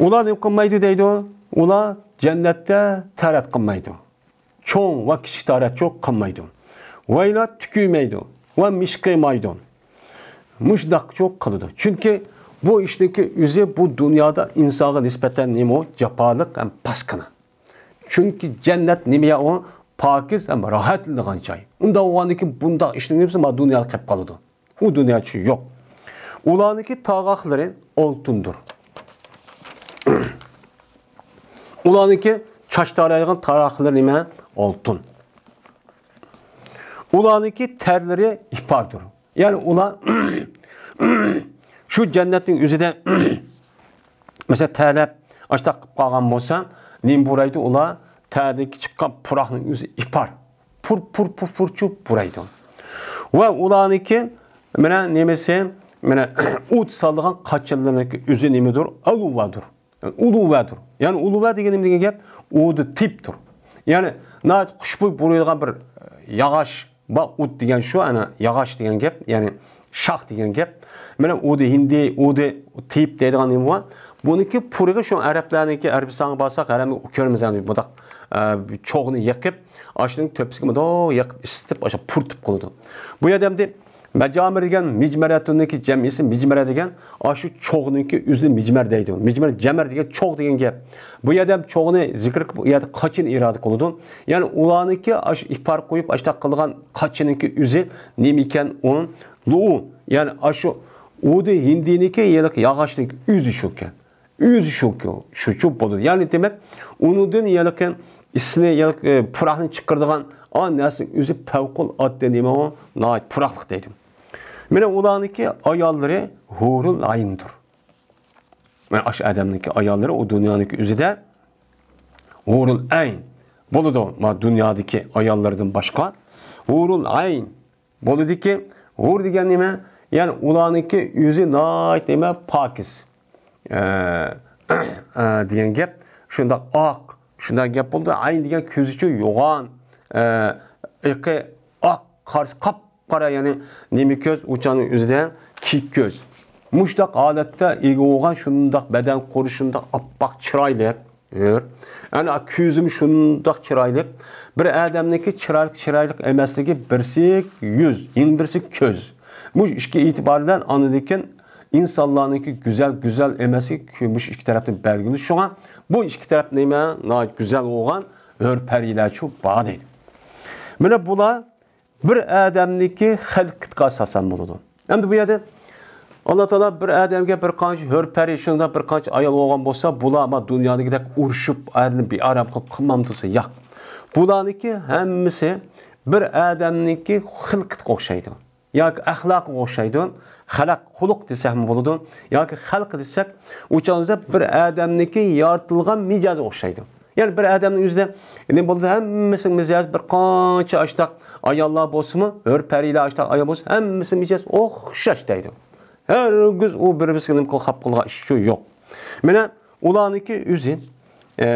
ئۇلار نېمە قىلمايدۇ دەيدۇ؟ ئۇلار جەننەتتە تەرەت قىلمايدۇ. چوڭ ۋە كىچىك تەرەتچۇ قىلمايدۇ. ۋەيلا تۈكۈيمەيدۇ ۋە مىشقىمايدۇ. مۇشۇنداقچۇ قىلىدۇ. چۈنكى بۇ ئىشنىڭكى ئۆزى بۇ دۇنيادا ئىنسانغا نىسبەتەن نېمە ئۇ؟ جاپالىق ھەم پاسكىنا. چۈنكى جەننەت نېمە يا ئۇ؟ پاكىز ھەم راھەتلىنىدىغان جاي. ئۇنداق بولغاندىن كېيىن بۇنداق ئىشنىڭ نېمىسى ما دۇنيادا قېلىپ قالىدۇ. ئۇ دۇنيا ئۈچۈن يوق. ئۇلارنىڭكى تاغاقلىرى ئالتۇندۇر. ئۇلارنىڭكى چاچ تارايدىغان تاراقلىرى نېمە؟ ئالتۇن. ئۇلارنىڭكى تەرلىرى ئىپاردۇر. يەنى ئۇلار شۇ جەننەتنىڭ ئۆزىدە، مەسىلەن، تەرلەپ ئاشتاق قىلىپ قالغان بولسا، نېمە بۇرايدۇ ئۇلار؟ تەردىن چىققان پۇراقنىڭ ئۆزى ئىپار. پۇر، پۇر، پۇر، پۇرچۇ بۇرايدۇ. ۋە ئۇلارنىڭكى، مانا، نېمىسى، مانا، ئوت سالىدىغان قاچىلىرىنىڭكى ئۆزى نېمىدۇر؟ ئۇلۇۋادۇر. ئۇلۇۋادۇر. يەنى ئۇلۇۋا دېگىنىم دېگەن گەپ، ئۇدى تېيىپتۇر. يەنى ناھايىتى خۇشبۇي بۇرايدىغان بىر ياغاچ، با ئوت دېگەن شۇ، ئەنە ياغاچ دېگەن گەپ، يەنى شاخ دېگەن گەپ. مانا ئۇدى ھىندى، ئۇدى تېيىپ دەيدىغان نېمە بار؟ بۇنىڭكى پۇرىغا شۇ ئەرەبلەرنىڭكى، ئەرەبىستانغا بارساق، ھەرەمگە كۆرىمىز، ئەنە بۇنداق، ئە، چوغنى يېقىپ، ئاشۇنىڭ تۆپىسىگە مۇنداق يېقىپ، ئىسسىتىپ، ئاشۇ پۇرىتىپ قىلىدۇ. بۇ يەردە ئەمدى مەجامىر دېگەن مىجمەرەتۇننىڭكى جەمئىسى، مىجمەرە دېگەن ئاشۇ چوغنىڭكى ئۆزىنى مىجمەر دەيدۇ. مىجمەر، جەمەر دېگەن چوغ دېگەن گەپ. بۇ يەردە ھەم چوغنى زىكىر قىلىپ، ئۇ يەردە قاچىنى ئىرادە قىلىدۇ. يەنى ئۇلارنىڭكى ئاشۇ ئىپار قويۇپ، ئاشۇنداق قىلغان قاچىنىڭكى ئۆزى نېمە ئىكەن ئۇ؟ لۇئۇ. يەنى ئاشۇ ئۇدى ھىندىنىڭكى ھېلىقى ياغاچنىڭكى ئۆزى شۇكەن. ئۆزى شۇ، شۇچۇ بولىدۇ. يەنى دېمەك، ئۇنىڭدىن ھېلىقى ئىسنى، ھېلىقى پۇراقنى چىقىرىدىغان ئا نەرسىنىڭ ئۆزى پەۋقۇلئاددە نېمە ئۇ؟ ناھايىتى پۇراقلىق دەيدۇ. مانا ئۇلارنىڭكى ئاياللىرى ھۇرۇل ئەيندۇر. مانا ئاشۇ ئادەمنىڭكى ئاياللىرى ئۇ دۇنيانىڭكى ئۆزىدە ھۇرۇل ئەين بولىدۇ. مانا دۇنيادىكى ئاياللىرىدىن باشقا ھۇرۇل ئەين بولىدىكى، ھۇر دېگەن نېمە؟ يەنى ئۇلارنىڭكى ئۆزى ناھايىتى نېمە؟ پاكىز. ئە، ئە، دېگەن گەپ. شۇنداق ئاق، شۇنداق گەپ بولدى. ئەين دېگەن كۆزىچۇ يوغان، ئە، ئېقى ئاق، قارىسى قاپقارا، يەنى نېمە كۆز؟ ئۇ چاغنىڭ ئۆزىدە كىيىك كۆز. مۇشۇنداق ھالەتتە ئىگە بولغان شۇنداق بەدەن قۇرۇش، شۇنداق ئاپئاق چىرايلىق. ھۆر. ئەنە كۆزىمۇ شۇنداق چىرايلىق. بىر ئادەمنىڭكى چىرايلىق، چىرايلىق ئەمەسلىكى بىرسى يۈز، يەنە بىرسى كۆز. مۇشۇ ئىككى ئېتىبار بىلەن ئاندىن كېيىن ئىنسانلارنىڭكى گۈزەل، گۈزەل ئەمەسلىكى مۇشۇ ئىككى تەرەپتىن بەلگىلىنىدۇ. شۇڭا بۇ ئىككى تەرەپ نېمە؟ ناھايىتى گۈزەل بولغان ھۆر پەرىلەرچۇ بار دەيدۇ. مانا بۇلار بىر ئادەمنىڭكى خەلقىتىگە ئاساسەن بولىدۇ. ئەمدى بۇ يەردە ئاللا تائالا بىر ئادەمگە بىر قانچە ھۆر پەرى، شۇنداق بىر قانچە ئايال بولغان بولسا، بۇلار ما دۇنيادىكىدەك ئۇرۇشۇپ، ئادەمنى بىئارام قىلىپ قىلمامدۇ دېسە، ياق. بۇلارنىڭكى ھەممىسى بىر ئادەمنىڭكى خىلقىتىگە ئوخشايدۇ. ياكى ئەخلاقىغا ئوخشايدۇ. خەلق خۇلق دېسەكمۇ بولىدۇ. ياكى خەلق دېسەك، ئۇ چاغدا بىر ئادەمنىڭكى يارىتىلغان مىجەزىگە ئوخشايدۇ. يەنى بىر ئادەمنىڭ ئۆزىدە نېمە بولىدۇ؟ ھەممىسىنىڭ مىجەزى بىر قانچە ئاشتاق ئاياللار بولسىمۇ، ھۆر پەرىلەر ئاشتاق ئايال بولسا، ھەممىسىنىڭ مىجەزى ئوخشاش دەيدۇ. ھەرگىز ئۇ بىر-بىرسىگە نېمە قىلىپ خاپا قىلىدىغان ئىش شۇ يوق. مانا ئۇلارنىڭكى ئۆزى، ئە،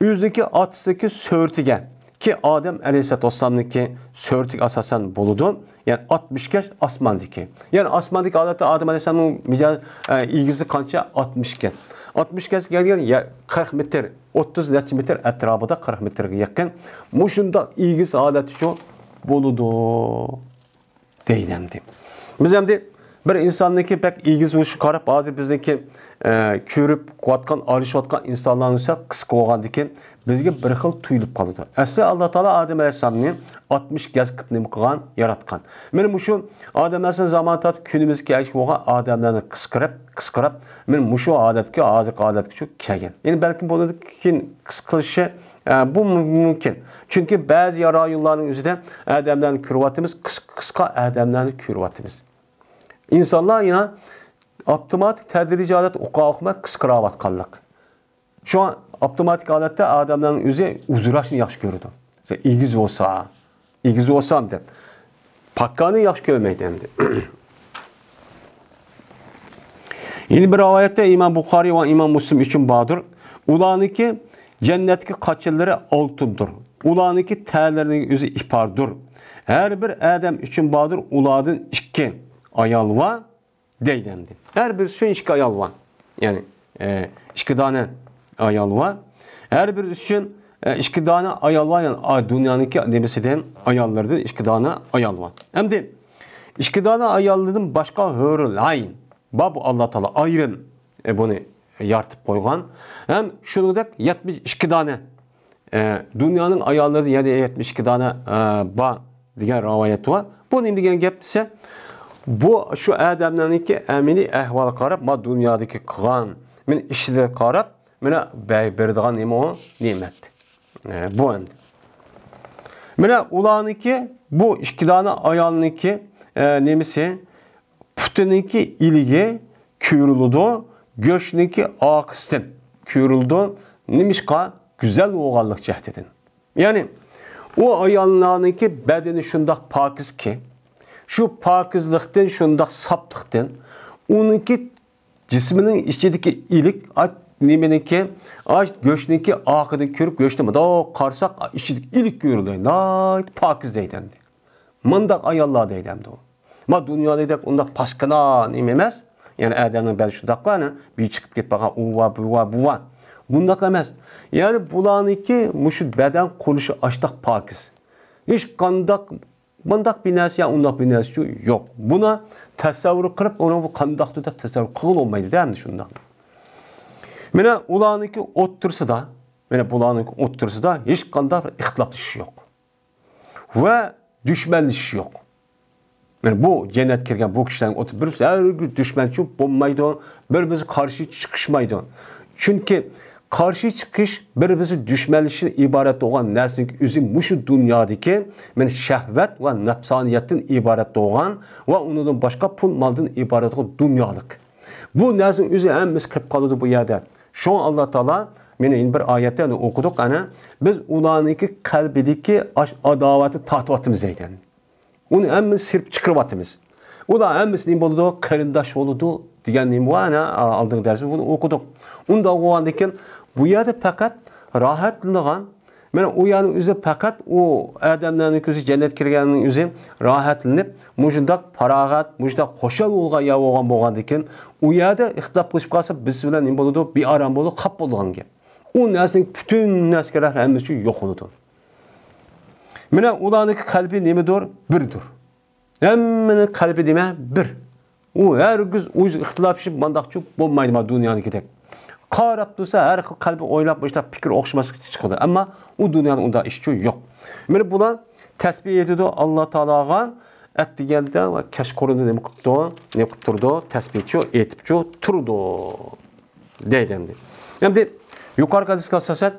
ئۆزىنىڭكى ئاتىسىنىڭكى سۈرىتىگە، كى ئادەم ئەلەيھىسسالاتۇ ۋەسسالامنىڭكى سۈرىتىگە ئاساسەن بولىدۇ. يەنى ئاتمىش كەش ئاسماندىكى. يەنى ئاسماندىكى ئادەتتە ئادەم ئەلەيھىسسالامنىڭ مىجا-، ئە، ئېگىزى قانچە؟ ئاتمىش كەش. ئاتمىش كەش دېگەن يە-، قىرىق مېتىر، ئوتتۇز نەچچە مېتىر ئەتراپىدا، قىرىق مېتىرگە يېقىن. مۇشۇنداق ئېگىز ھالەتتىچۇ بولىدۇ دەيدۇ ئەمدى. بىز ئەمدى بىر ئىنساننىڭكى بەك ئېگىز بولۇشىغا قاراپ، ھازىر بىزنىڭكى، ئە، كۆرۈپ قويۇۋاتقان، ئايلىشىۋاتقان ئىنسانلارنىڭ بولسا قىسقا بولغاندىكىن، بىزگە بىر خىل تۇيۇلۇپ قالىدۇ. ئەسلى ئاللا تائالا ئادەم ئەلەيھىسسالامنى ئاتمىش گەز قىلىپ نېمە قىلغان، ياراتقان. مانا مۇشۇ ئادەم ئەلەيھىسسالام زامانى تارتىپ كۈنىمىزگە كەلگەن بولغان ئادەملەرنى قىسقىرىپ، قىسقىرىپ، مانا مۇشۇ ھالەتكە، ھازىرقى ھالەتكىچە كەلگەن. يەنى بەلكىم بۇنىڭدىن كېيىن قىسقىرىشى، ئە، بۇ مۇ-، مۇمكىن. چۈنكى بەزى رايونلارنىڭ ئۆزىدە ئادەملەرنى كۆرۈۋاتىمىز، قىسقا، قىسقا ئادەملەرنى كۆرۈۋاتىمىز. ئىنسانلار يەنە ئاپتوماتىك تەدرىجىي ھالەتتە ئوقۇ ئوقۇماي قىسقىراۋاتقانلىق. شۇڭا ئاپتوماتىك ھالەتتە ئادەملەرنىڭ ئۆزى ئۇزىراشنى ياخشى كۆرىدۇ. ئېگىز بولسا، ئېگىز بولسام دەپ. پاككانى ياخشى كۆرمەيدۇ ئەمدى. يەنە بىر رىۋايەتتە ئىمام بۇخارىي ۋە ئىمام مۇسلىم ئۈچۈن باردۇر. ئۇلارنىڭكى جەننەتتىكى قاچىلىرى ئالتۇندۇر. ئۇلارنىڭكى تەنلىرىنىڭ ئۆزى ئىپاردۇر. ھەر بىر ئادەم ئۈچۈن باردۇر، ئۇلاردىن ئىككى ئايال بار. دەيدۇ ئەمدى. ھەر بىرسى ئۈچۈن ئىككى ئايال بار. يەنى، ئە، ئىككى دانە ئايال بار. ھەر بىرسى ئۈچۈن، ئە، ئىككى دانە ئايال بار. يەنى، ئا، دۇنيانىڭكى نېمىسىدىن، ئاياللىرىدىن ئىككى دانە ئايال بار. ئەمدى ئىككى دانە ئايالدىن باشقا ھۆرۈل ئەين بار. بۇ ئاللا تائالا ئايرىم، ئە، بۇنى يارىتىپ قويغان. ھەم شۇنىڭدەك يەتمىش ئىككى دانە ئە، دۇنيانىڭ ئاياللىرىدا يەنە يەتمىش ئىككى دانە، ئە، بار دېگەن رىۋايەت بار. بۇ نېمە دېگەن گەپ دېسە، بۇ شۇ ئادەملەرنىڭكى ئەمەلىي ئەھۋالىغا قاراپ، ما دۇنيادىكى قىلغان، مېنى ئىشلىرىغا قاراپ، مانا بەي-، بېرىدىغان نېمە ئۇ؟ نېمەت. ئە، بۇ ئەمدى. مانا ئۇلارنىڭكى، بۇ ئىككى دانە ئايالنىڭكى، ئە، نېمىسى؟ پۇتىنىڭكى ئىلىگى كۆرۈلىدۇ، گۆشنىڭكى ئارقىسىدىن كۆرۈلىدۇ. نېمىشقا؟ گۈزەل بولغانلىق جەھىتىدىن. يەنى، ئۇ ئاياللارنىڭكى بەدىنى شۇنداق پاكىزكى، شۇ پاكىزلىقتىن، شۇنداق ساپلىقتىن، ئۇنىڭكى جىسمىنىڭ ئىچىدىكى ئىلىك، ئاچ نېمىنىڭكى، ئاچ گۆشنىڭكى ئارقىدىن كۆرۈپ، گۆشنى مۇنداق قارىساق، ئىچىدىكى ئىلىك كۆرۈنىدۇ. ناھايىتى پاكىز دەيدۇ ئەمدى. مۇنداق ئاياللار دەيدۇ ئەمدى ئۇ. ما دۇنيادىكىدەك ئۇنداق پاسكىنا نېمە ئەمەس. يەنى ئادەمنىڭ بەدىنى شۇنداققۇ، ئەنە بىر چىقىپ كېتىپ قالغان، ئۇ ۋا، بۇ ۋا، بۇ ۋا. بۇنداق ئەمەس. يەنى بۇلارنىڭكى مۇشۇ بەدەن قۇرۇلۇشى ئاشتاق پاكىز. ھېچقانداق مۇنداق بىر نەرسە يا ئۇنداق بىر نەرسە يوق. بۇنى تەسەۋۋۇر قىلىپ، ئۇنى بۇ قانداقتۇر دەپ تەسەۋۋۇر قىلغىلى بولمايدۇ-دە، ئەمدى شۇنداق. مانا ئۇلارنىڭكى ئوتتۇرىسىدا، مانا بۇلارنىڭكى ئوتتۇرىسىدا ھېچقانداق بىر ئىختىلاپلىشىش يوق. ۋە دۈشمەنلىشىش يوق. يەنى بۇ جەننەتكە كىرگەن بۇ كىشىلەرنىڭ ئوتتۇرىسىدا بىر ھەرگىز دۈشمەنچىلىك بولمايدۇ، بىر-بىرىسىگە قارشى چىقىشمايدۇ. چۈنكى قارشى چىقىش، بىر-بىرىسىگە دۈشمەنلىشىشتىن ئىبارەت بولغان نەرسىنىڭ ئۆزى مۇشۇ دۇنيادىكى، مانا، شەھۋەت ۋە نەپسانىيەتتىن ئىبارەت بولغان ۋە ئۇنىڭدىن باشقا پۇل مالدىن ئىبارەت بولغان دۇنيالىق. بۇ نەرسىنىڭ ئۆزى ھەممىسى كىرىپ قالىدۇ بۇ يەردە. شۇڭا ئاللا تائالا، مانا يەنە بىر ئايەتتە ئوقۇدۇق، ئەنە، بىز ئۇلارنىڭكى قەلبىدىكى ئاش ئاداۋەتنى تارتىۋاتىمىز دەيدۇ. ئۇنى ھەممىسىنى سىرىپ چىقىرىۋاتىمىز. ئۇلار ھەممىسى نېمە بولىدۇ؟ قېرىنداش بولىدۇ دېگەن نېمە بار؟ ئەنە، ئالدىنقى دەرستە بۇنى ئوقۇدۇق. ئۇنداق بولغاندىن كېيىن بۇ يەردە پەقەت راھەتلىنىدىغان، مانا ئۇ يەرنىڭ ئۆزى پەقەت ئۇ ئادەملەرنىڭ كۆزى جەننەتكە كىرگەننىڭ ئۆزى راھەتلىنىپ، مۇشۇنداق پاراغەت، مۇشۇنداق خۇشال بولغان يەر بولغان، بولغاندىن كېيىن، ئۇ يەردە ئىختىلاپ قىلىشىپ قالسا، بىز بىلەن نېمە بولىدۇ؟ بىئارام بولىدۇ، خاپا بولىدىغان گەپ. ئۇ نەرسىنىڭ پۈتۈن نەرسىگە رەھمەت ھەممىسى يوق بولىدۇ. مانا ئۇلارنىڭكى قەلبى نېمىدۇر؟ بىردۇر. ھەممىنىڭ قەلبى نېمە؟ بىر. ئۇ ھەرگىز ئۇ ئىختىلاپلىشىپ مانداقچۇ بولمايدۇ، مانا دۇنيانىڭكىدەك. قاراپ تۇرسا، ھەر خىل قەلبى ئويلاپ، مۇشۇنداق پىكىر ئوخشىماسلىق چىقىدۇ. ئەمما ئۇ دۇنيادا ئۇنداق ئىشچۇ يوق. مانا بۇلار تەسبىھ ئېيتىدۇ ئاللا تائالاغا، ئەتىگەندە ۋە كەچقۇرۇندا نېمە قىپتۇ؟ نېمە قىپ تۇرىدۇ؟ تەسبىھچۇ ئېيتىپچۇ تۇرىدۇ. دەيدۇ ئەمدى. ئەمدى يۇقىرىقى ھەدىسكە ئاساسەن،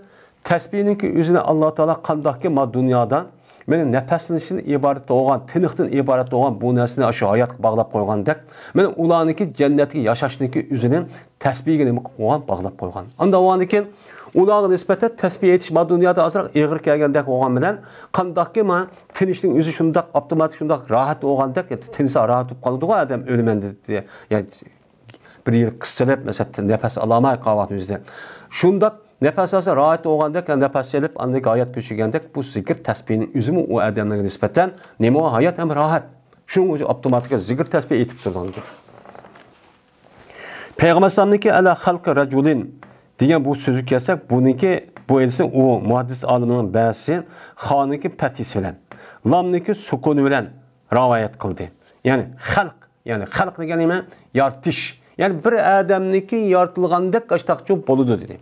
تەسبىھنىڭكى ئۆزىنى ئاللا تائالا قانداقكى ما دۇنيادا، مانا نەپەسلىنىشتىن ئىبارەت بولغان، تىنىقتىن ئىبارەت بولغان بۇ نەرسىنى شۇ ھاياتقا باغلاپ قويغاندەك، مانا ئۇلارنىڭكى جەننەتتىكى ياشاشنىڭكى ئۆزىنى تەسبىھگە نېمە قىلىپ قويغان؟ باغلاپ قويغان. ئاندىن بولغاندىن كېيىن ئۇلارغا نىسبەتەن تەسبىھ ئېيتىش ما دۇنيادا ئازراق ئېغىر كەلگەندەك بولغان بىلەن، قانداقكى ما تىنىشنىڭ ئۆزى شۇنداق ئاپتوماتىك، شۇنداق راھەت بولغاندەك، تىنسا راھەت بولۇپ قالىدىغۇ ئادەم ئۆلىمەن دېدى. يا بىر يىل قىستىلىپ، مەسىلەن، نەپەس ئالالماي قالغان ئۆزىدە. شۇنداق نەپەس ئالسا راھەت بولغاندەك، نەپەس ئېلىپ، ئاندىن ھايات كۆچۈرگەندەك، بۇ زىكىر تەسبىھنىڭ ئۆزىمۇ ئۇ ئادەملەرگە نىسبەتەن نېمە ھايات ھەم راھەت. شۇنىڭ ئۆزى ئاپتوماتىك زىكىر تەسبىھ ئېيتىپ تۇرىدىغان گەپ. پەيغەمبەر ئەلەيھىسسالامنىڭكى «ئەلا خەلقى رەجۇلىن» دېگەن بۇ سۆزگە كەلسەك، بۇنىڭكى، بۇ ھەدىسنى ئۇ مۇھەددىس ئالىمنىڭ بەزىسى خانىڭكى پەتھىسى بىلەن، لامنىڭكى سۈكۇنى بىلەن رىۋايەت قىلدى. يەنى خەلق، يەنى خەلق دېگەن نېمە؟ يارىتىش. يەنى بىر ئادەمنىكى يارىتىلغاندەك ئاشتاقچۇ بولىدۇ دېدى.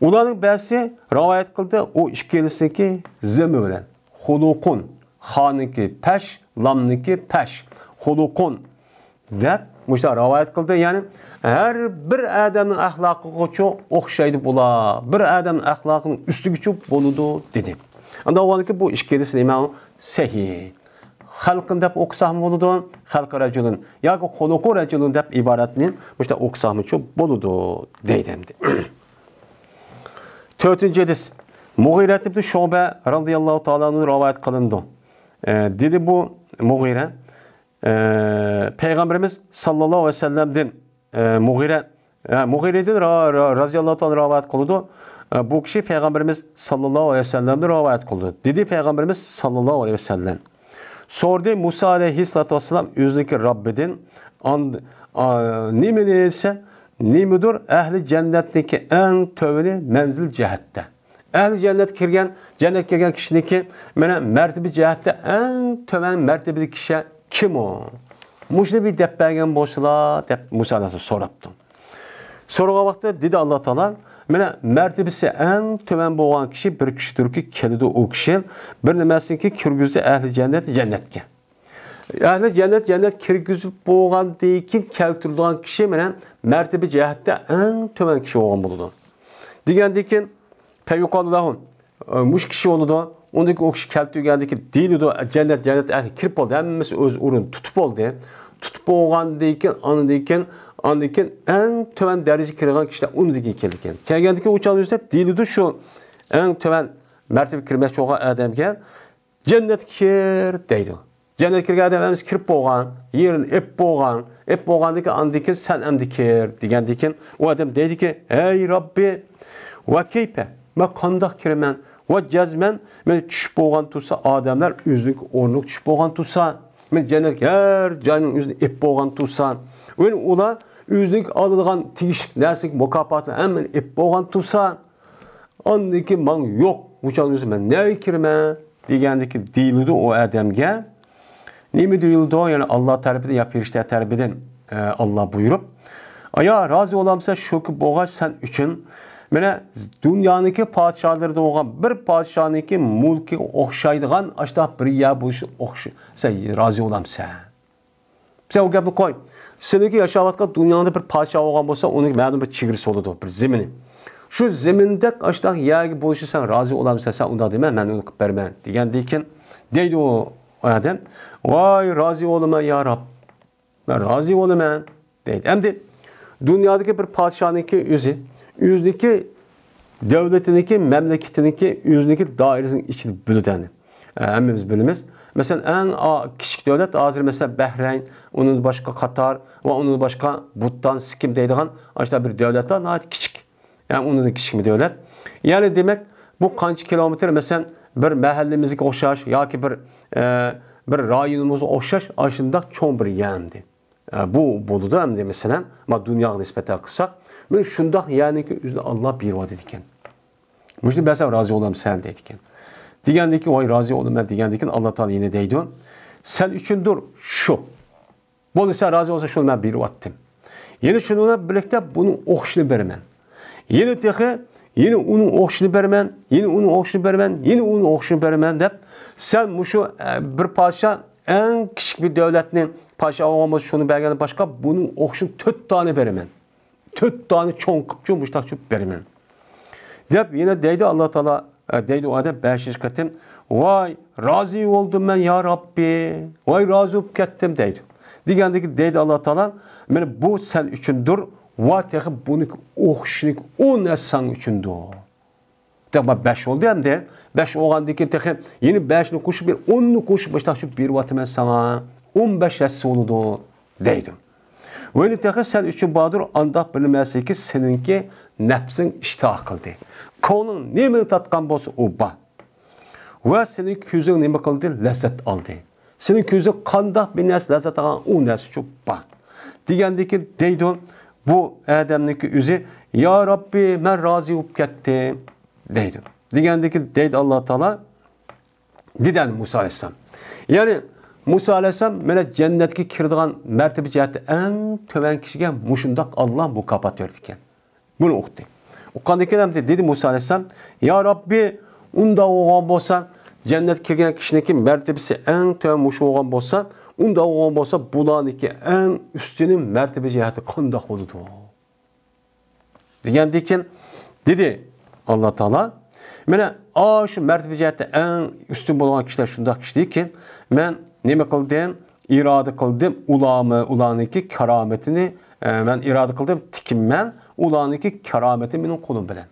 ئۇلارنىڭ بەزىسى رىۋايەت قىلدى، ئۇ ئىككىلىسىنىڭكى زىممى بىلەن. خۇلۇقۇن، خانىڭكى پەش، لامنىڭكى پەش. خۇلۇقۇن دەپ مۇشۇنداق رىۋايەت قىلدى. يەنى ھەر بىر ئادەمنىڭ ئەخلاقىغىچۇ ئوخشايدۇ بۇلار. بىر ئادەمنىڭ ئەخلاقىنىڭ ئۈستىگىچۇ بولىدۇ دېدى. ئەمدى ئاۋۋالقى بۇ ئىككىلىسى نېمە؟ سەھىھ. خەلقىن دەپ ئوقۇساقمۇ بولىدۇ، خەلقى رەجۇلۇن ياكى خۇلۇقۇ رەجۇلۇن دەپ ئىبارەتنى مۇشۇنداق ئوقۇساقمۇچۇ بولىدۇ دەيدۇ ئەمدى. تۆتىنچى ھەدىس. مۇغىرە ئىبن شۇبە رەزىياللاھۇ تائالا ئەنھۇ رىۋايەت قىلىنىدۇ. ئە، دېدى بۇ مۇغىرە، ئە، پەيغەمبىرىمىز ساللاللاھۇ ئەلەيھى ۋەسەللەمدىن، ئە، مۇغىرە، ئە، مۇغىرەدىن را-، را-، رەزىياللاھۇ تائالا رىۋايەت قىلىدۇ. ئە، بۇ كىشى پەيغەمبىرىمىز ساللاللاھۇ ئەلەيھى ۋەسەللەمدىن رىۋايەت قىلىدۇ. دېدى پەيغەمبىرىمىز ساللاللاھۇ ئەلەيھى ۋەسەللەم. سورىدى مۇسا ئەلەيھىسسالاتۇ ۋەسسالام ئۆزىنىڭكى رەببىدىن، ئان-، ئا، نېمىنى دېسە، نېمىدۇر ئەھلى جەننەتنىڭكى ئەڭ تۆۋىنى مەنزىل جەھەتتە. ئەھلى جەننەتكە كىرگەن، جەننەتكە كىرگەن كىشىنىڭكى، مانا، مەرتىبە جەھەتتە ئەڭ تۆۋەن مەرتىبىدىكى كىشى كىم ئۇ؟ مۇشۇنى بىر دەپ بەرگەن بولسىلا، دەپ مۇسا ئەلەيھىسسالام سوراپتۇ. سورىغان ۋاقتىدا دېدى ئاللا تائالا، مانا، مەرتىبىسى ئەڭ تۆۋەن بولغان كىشى بىر كىشىدۇركى، كېلىدۇ ئۇ كىشى، بىر نېمەسىنكى كىرگۈزدى ئەھلى جەننەت جەننەتكە. ئەھلى جەننەت جەننەت كىرگۈزۈپ بولغاندىن كېيىن كەلتۈرىدىغان كىشى مانا مەرتىبە جەھەتتە ئەڭ تۆۋەن كىشى بولغان بولىدۇ. دېگەندىن كېيىن، فيقال له، ئە، مۇشۇ كىشى بولىدۇ. ئۇندىن كېيىن ئۇ كىشى كەلتۈرگەندىن كېيىن دېيىلىدۇ، جەننەت، جەننەت ئەھلى كىرىپ بولدى، ھەممىسى ئۆز ئورنىنى تۇتۇپ بولدى. تۇتۇپ بولغاندىن كېيىن، ئاندىن كېيىن، ئاندىن كېيىن ئەڭ تۆۋەن دەرىجىگە كىرىدىغان كىشىلەر ئۇنىڭدىن كېيىن كېلىدىكەن. كەلگەندىن كېيىن ئۇ چاغدا دېيىلىدۇ، شۇ ئەڭ تۆۋەن مەرتىبىگە كىرمەكچى بولغان ئادەمگە، جەننەتكە كىر دەيدۇ. جەننەتكە كىرگەن ئادەم ھەممىسى كىرىپ بولغان، يېرىنى ئېلىپ بولغان، ئېلىپ بولغاندىن كېيىن ئاندىن كېيىن سەن ئەمدى كىر دېگەندىن كېيىن ئۇ ئادەم دەيدىكى، ھەي رەببى، ۋە كەيپە، مەن قانداق كىرىمەن؟ ۋە جەزمەن، مەن چۈشۈپ بولغان تۇرسا، ئادەملەر ئۆزىنىڭ ئورنىغا چۈشۈپ بولغان تۇرسا، مەن جەننەتكە ھەر جاينىڭ ئۆزىنى ئېلىپ بولغان تۇرسا، ۋە ئۇلار ئۆزىنىڭ ئالىدىغان تېگىشلىك نەرسىنىڭ مۇكاپاتىنى ھەممىنى ئېلىپ بولغان تۇرسا، ئاندىن كېيىن ماڭا يوق، ئۇ چاغدا مەن نەگە كىرىمەن دېگەندىكى دېيىلىدۇ ئۇ ئادەمگە. نېمە دېيىلىدۇ؟ يەنى ئاللا تەرىپىدىن يا پەرىشتە تەرىپىدىن، ئە، ئاللا بۇيرۇپ، يا رازى بولامسەن شۇ كۈن بولغاچ سەن ئۈچۈن، مانا، دۇنيانىڭكى پادىشاھلىرىدىن بولغان بىر پادىشاھنىڭكى مۈلكىگە ئوخشايدىغان ئاشۇنداق بىر يەر بولۇشى ئوخش-، سەن رازى بولامسەن؟ سەن ئۇ گەپنى قوي. سېنىڭكى ياشاۋاتقان دۇنياڭدا بىر پادىشاھ بولغان بولسا، ئۇنىڭ مەلۇم بىر چېگرىسى بولىدۇ، بىر زېمىنى. شۇ زېمىندەك ئاشۇنداق يەرگە بولۇشى سەن رازى بولامسەن؟ سەن ئۇنداق دېمە، مەن ئۇنى قىلىپ بېرىمەن، دېگەندىن كېيىن دەيدۇ ئۇ ئادەم، ۋاي، رازى بولىمەن، يا رەب. مەن رازى بولىمەن، دەيدۇ. ئەمدى دۇنيادىكى بىر پادىشاھنىڭكى ئۆزى، ئۆزىنىڭكى دۆلىتىنىڭكى، مەملىكىتىنىڭكى، ئۆزىنىڭكى دائىرىسىنىڭ ئىچىدە بۆلىدۇ ئەنە. ئە، ھەممىمىز بىلىمىز. مەسىلەن، ئەڭ ئا-، كىچىك دۆلەت ھازىر، مەسىلەن، بەھرەين، ئۇنىڭدىن باشقا قاتار ۋە ئۇنىڭدىن باشقا بۇتان، سىكىم دەيدىغان ئاشۇنداق بىر دۆلەتلەر ناھايىتى كىچىك. يەنى ئۇنىڭدىن كىچىكمۇ دۆلەت. يەنى دېمەك، بۇ قانچە كىلومېتىر، مەسىلەن، بىر مەھەللىمىزگە ئوخشاش ياكى بىر، ئە، بىر رايونىمىزغا ئوخشاش ئاشۇنداق چوڭ بىر يەر ئەمدى. ئە، بۇ بولىدۇ ئەمدى، مەسىلەن، ما دۇنياغا نىسبەتەن قىلساق، مانا شۇنداق يەرنىڭكى ئۆزىنى ئاللا بېرىۋاتىدىكەن. مۇشۇنى بەرسەم رازى بولامسەن دەيدىكەن. دېگەندىن كېيىن، ۋاي، رازى بولىمەن دېگەندىن كېيىن، ئاللا تائالا يەنە دەيدۇ، سەن ئۈچۈندۇر شۇ. بولدى، سەن رازى بولساڭ، شۇنى مەن بېرىۋاتتىم. يەنە شۇنىڭ بىلەن بىرلىكتە بۇنىڭ ئوخشىشىنى بېرىمەن. يەنە تېخى، يەنە ئۇنىڭ ئوخشىشىنى بېرىمەن، يەنە ئۇنىڭ ئوخشىشىنى بېرىمەن، يەنە ئۇنىڭ ئوخشىشىنى بېرىمەن دەپ، سەن مۇشۇ، ئە، بىر پادىشاھ ئەڭ كىچىك بىر دۆلەتنى پادىشاھ بولغان بولسا، شۇنى بەرگەندىن باشقا بۇنىڭ ئوخشىشىنى تۆت دانە بېرىمەن. تۆت دانە چوڭ قىپچۇ مۇشتاق چۈپ بېرىمەن. دەپ يەنە دەيدۇ ئاللا تائالا، ئە، دەيدۇ ئۇ ئادەم بەشىنچى قېتىم، ۋاي، رازى بولدۇم مەن، يا رەببى، ۋاي، رازى بولۇپ كەتتىم، دەيدۇ. دېگەندىكى دەيدۇ ئاللا تائالا، مانا بۇ سەن ئۈچۈندۇر، ۋە تېخى بۇنىڭ ئوخشىشىنى ئون ھەسسە سەن ئۈچۈندۇر. دەپ، بەش بولدى ئەمدى. بەش بولغاندىن كېيىن تېخى يەنە بەشنى قوشۇپ، بىر ئوننى قوشۇپ، مۇشتاق چۈپ بېرىۋاتىمەن ساڭا. ئون بەش ھەسسە بولىدۇ، دەيدۇ. ۋە يەنە تېخى سەن ئۈچۈن باردۇر، ئانداق بىر نېمە نەرسىكى سېنىڭكى نەپسىڭ ئىشتىھا قىلدى. كۆڭلۈڭ نېمىنى تارتقان بولسا، ئۇ بار. ۋە سېنىڭ كۆزۈڭ نېمە قىلدى؟ لەززەت ئالدى. سېنىڭ كۆزۈڭ قانداق بىر نەرسە لەززەت ئالغان، ئۇ نەرسە چۈپ بار. دېگەندىكىن دەيدۇ، بۇ ئادەمنىڭكى ئۆزى، يا رەببى، مەن رازى بولۇپ كەتتىم، دەيدۇ. دېگەندىكىن دەيدۇ ئاللا تائالا، دېدى ئەنە مۇسا ئەلەيھىسسالام. يەنى مۇسا ئەلەيھىسسالام مانا جەننەتكە كىرىدىغان مەرتىبە جەھەتتە ئەڭ تۆۋەن كىشىگە مۇشۇنداق ئاللا مۇكاپات بېرىدىكەن. بۇنى ئۇقتى. ئۇققاندىن كېيىن ئەمدى دېدى مۇسا ئەلەيھىسسالام، يا رەببى، ئۇنداق بولغان بولسا، جەننەتكە كىرگەن كىشىنىڭكى مەرتىبىسى ئەڭ تۆۋەن مۇشۇ بولغان بولسا، ئۇنداق بولغان بولسا، بۇلارنىڭكى ئەڭ ئۈستۈنى مەرتىبە جەھەتتە قانداق بولىدۇ؟ دېگەندىن كېيىن دېدى ئاللا تائالا، مانا ئاشۇ مەرتىبە جەھەتتە ئەڭ ئۈستۈن بولغان كىشىلەر شۇنداق كىشىدىكى، مەن نېمە قىلدىم؟ ئىرادە قىلدىم، ئۇلارمۇ، ئۇلارنىڭكى كارامىتىنى، ئە، مەن ئىرادە قىلدىم، تىكىمەن ئۇلارنىڭكى كارامىتىنى مېنىڭ قولۇم بىلەن.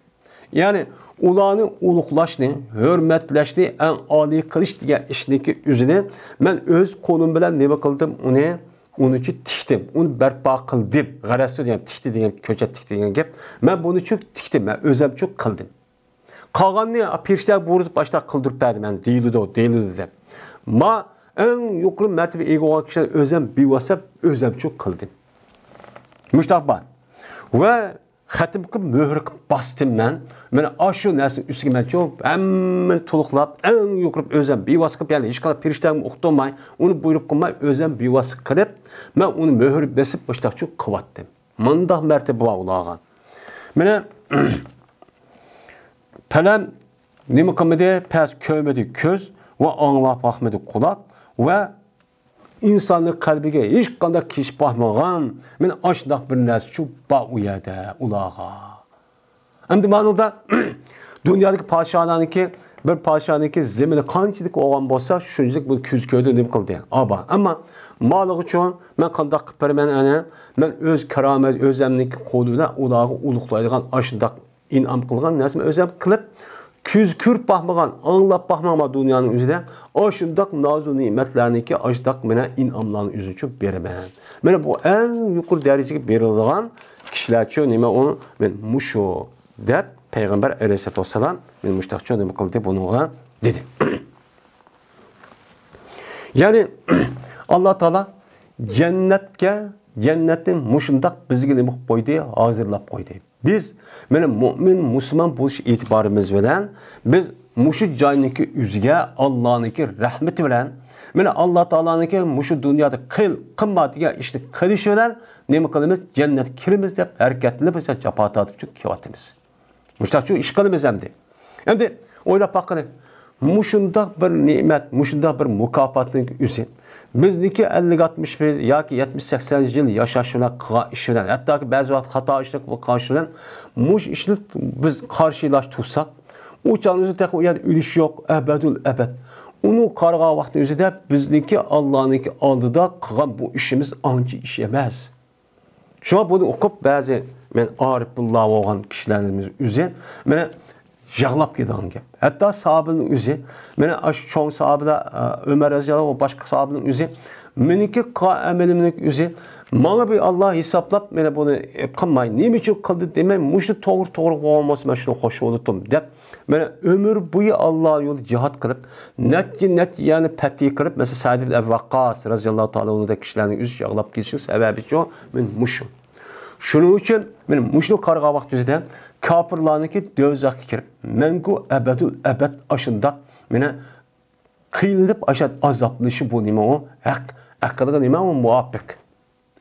يەنى ئۇلارنى ئۇلۇغلاشنى، ھۆرمەتلەشنى، ئەڭ ئالىي قىلىش دېگەن ئىشنىڭكى ئۆزىنى مەن ئۆز قولۇم بىلەن نېمە قىلدىم؟ ئۇنى، ئۇنىچۇ تىكتىم، ئۇنى بەرپا قىلدىم. غەرەزتۇ دېگەن تىكتى دېگەن، كۆچەت تىكتى دېگەن گەپ. مەن بۇنىچۇ تىكتىم، مەن ئۆزەمچۇ قىلدىم. قالغاننى پېرىشتىلەرگە بۇيرۇتۇپ ئاشۇنداق قىلدۇرۇپ بەردىم، مەن دېيىلىدۇ، دېيىلىدۇ دەپ. ما ئەڭ يۇقىرى مەرتىبە ئىگە بولغان كىشىلەر ئۆزەم بىۋاسىتە ئۆزەمچۇ قىلدىم. مۇشتاق بار. ۋە خەتىم قىلىپ، مۆھۈر قىلىپ باستىم مەن. مانا ئاشۇ نەرسىنىڭ ئۈستىگە مەنچۇ ھەممىنى تولۇقلاپ، ئەڭ يۇقىرى ئۆزەم بىۋاسىتە قىلىپ، يەنى ھېچقانداق پېرىشتەمۇ ئۇقتۇرماي، ئۇنى بۇيرۇق قىلماي، ئۆزەم بىۋاسىتە قىلىپ، مەن ئۇنى مۆھۈر بېسىپ، مۇشتاقچۇ قىلىۋەتتىم. مۇنداق مەرتىبە بار ئۇلارغا. مانا، پەلەن نېمە قىلمىدى؟ پەس كۆرمىدى كۆز ۋە ئاڭلاپ باقمىدى قۇلاق ۋە ئىنساننىڭ قەلبىگە ھېچقانداق كېلىشىپ باقمىغان، مانا ئاشۇنداق بىر نەرسىچۇ بار ئۇ يەردە ئۇلارغا. ئەمدى مانىدا دۇنيادىكى پادىشاھلارنىڭكى، بىر پادىشاھنىڭكى زېمىنى قانچىلىك بولغان بولسا، شۇنچىلىك بۇ كۆز كۆردى، نېمە قىلدى؟ ئابا. ئەمما مالىغا ئۈچۈن مەن قانداق قىلىپ بېرىمەن ئەنە؟ مەن ئۆز كارامەت، ئۆزەمنىڭكى قولى بىلەن ئۇلارغا ئۇلۇغلايدىغان ئاشۇنداق ئىنئام قىلغان نەرسىمۇ ئۆزەم قىلىپ، كۆز كۆرۈپ باقمىغان، ئاڭلاپ باقمىغان دۇنيانىڭ ئۆزىدە ئاشۇنداق نازۇ نېمەتلەرنىڭكى ئاشۇنداق مانا ئىنئاملارنىڭ ئۆزىچۇ بېرىمەن. مانا بۇ ئەڭ يۇقىرى دەرىجىگە بېرىلىدىغان كىشىلەرچۇ نېمە ئۇ، مەن مۇشۇ دەپ پەيغەمبەر ئەلەيھىسسالاتۇ ۋەسسالام مانا مۇشۇنداقچۇ نېمە قىلدى بۇنىڭغا دېدى. يەنى ئاللا تائالا جەننەتكە، جەننەتنى مۇشۇنداق بىزگە نېمە قىلىپ قويدى؟ ھازىرلاپ قويدى. بىز مانا مۇئمىن، مۇسۇلمان بولۇش ئېتىبارىمىز بىلەن بىز مۇشۇ جاينىڭكى ئۆزىگە ئاللانىڭكى رەھمىتى بىلەن، مانا ئاللا تائالانىڭكى مۇشۇ دۇنيادا قىل، قىلما دېگەن ئىشنى قىلىشى بىلەن نېمە قىلىمىز؟ جەننەتكە كىرىمىز دەپ ھەرىكەتلىنىپ، جاپا تارتىپ كېلىۋاتىمىز. مۇشۇنداقچۇ ئىش قىلىمىز ئەمدى. ئەمدى ئويلاپ باققىلى. مۇشۇنداق بىر نېمەت، مۇشۇنداق بىر مۇكاپاتنىڭ ئۆزى. بىزنىڭكى ئەللىك ئاتمىش يىل ياكى يەتمىش سەكسەن يىل ياشاش بىلەن قىلغان ئىش بىلەن، ھەتتاكى بەزى ۋاقىت خاتا ئىشلار قىلغان ئىش بىلەن مۇشۇ ئىشنى بىز قارشىلاش تۇرساق، ئۇ چاغنىڭ ئۆزىدە تېخى ئۇ يەردە ئۆلۈش يوق، ئەبەدۇل ئەبەد. ئۇنى قارىغان ۋاقىتنىڭ ئۆزىدە بىزنىڭكى ئاللانىڭكى ئالدىدا قىلغان بۇ ئىشىمىز ئانچە ئىش ئەمەس. شۇڭا بۇنى ئوقۇپ، بەزى مەن ئارىپۇللا بولغان كىشىلەرنىڭ ئۆزى مانا يىغلاپ كېتىدىغان گەپ. ھەتتا ساھابىنىڭ ئۆزى، مانا ئاشۇ چوڭ ساھابىلار، ئە، ئۆمەر رەزىياللاھۇ ئەنھۇ ۋە باشقا ساھابىنىڭ ئۆزى، مېنىڭكى قىلغان ئەمىلىمنىڭ ئۆزى، ماڭا بىر ئاللا ھېسابلاپ، مانا بۇنى قىلماي، نېمە ئۈچۈن قىلدى دېمەي، مۇشۇ توغرا، توغرا بولغان بولسا، مەن شۇنى خوش بولاتتىم، دەپ، مانا ئۆمۈر بويى ئاللا يولىدا جىھاد قىلىپ، نەچچە، نەچچە يەرنى پەتھى قىلىپ، مەسىلەن، سەئد ئىبن ئەبى ۋەققاس رەزىياللاھۇ تائالا ئەنھۇدەك كىشىلەرنىڭ ئۆزى يىغلاپ كېتىشىنىڭ سەۋەبىچۇ مانا مۇشۇ. شۇنىڭ ئۈچۈن مانا مۇشۇنى قارىغان ۋاقتىمىزدا كاپىرلارنىڭكى دوزاخقا كىرىپ، مەڭگۈ ئەبەدۇل ئەبەد ئاشۇنداق مانا قىينىلىپ، ئاشۇ ئازابلىنىشى بۇ نېمە ئۇ؟ ھەق، ئەقىلگە نېمە ئۇ؟ مۇۋاپىق.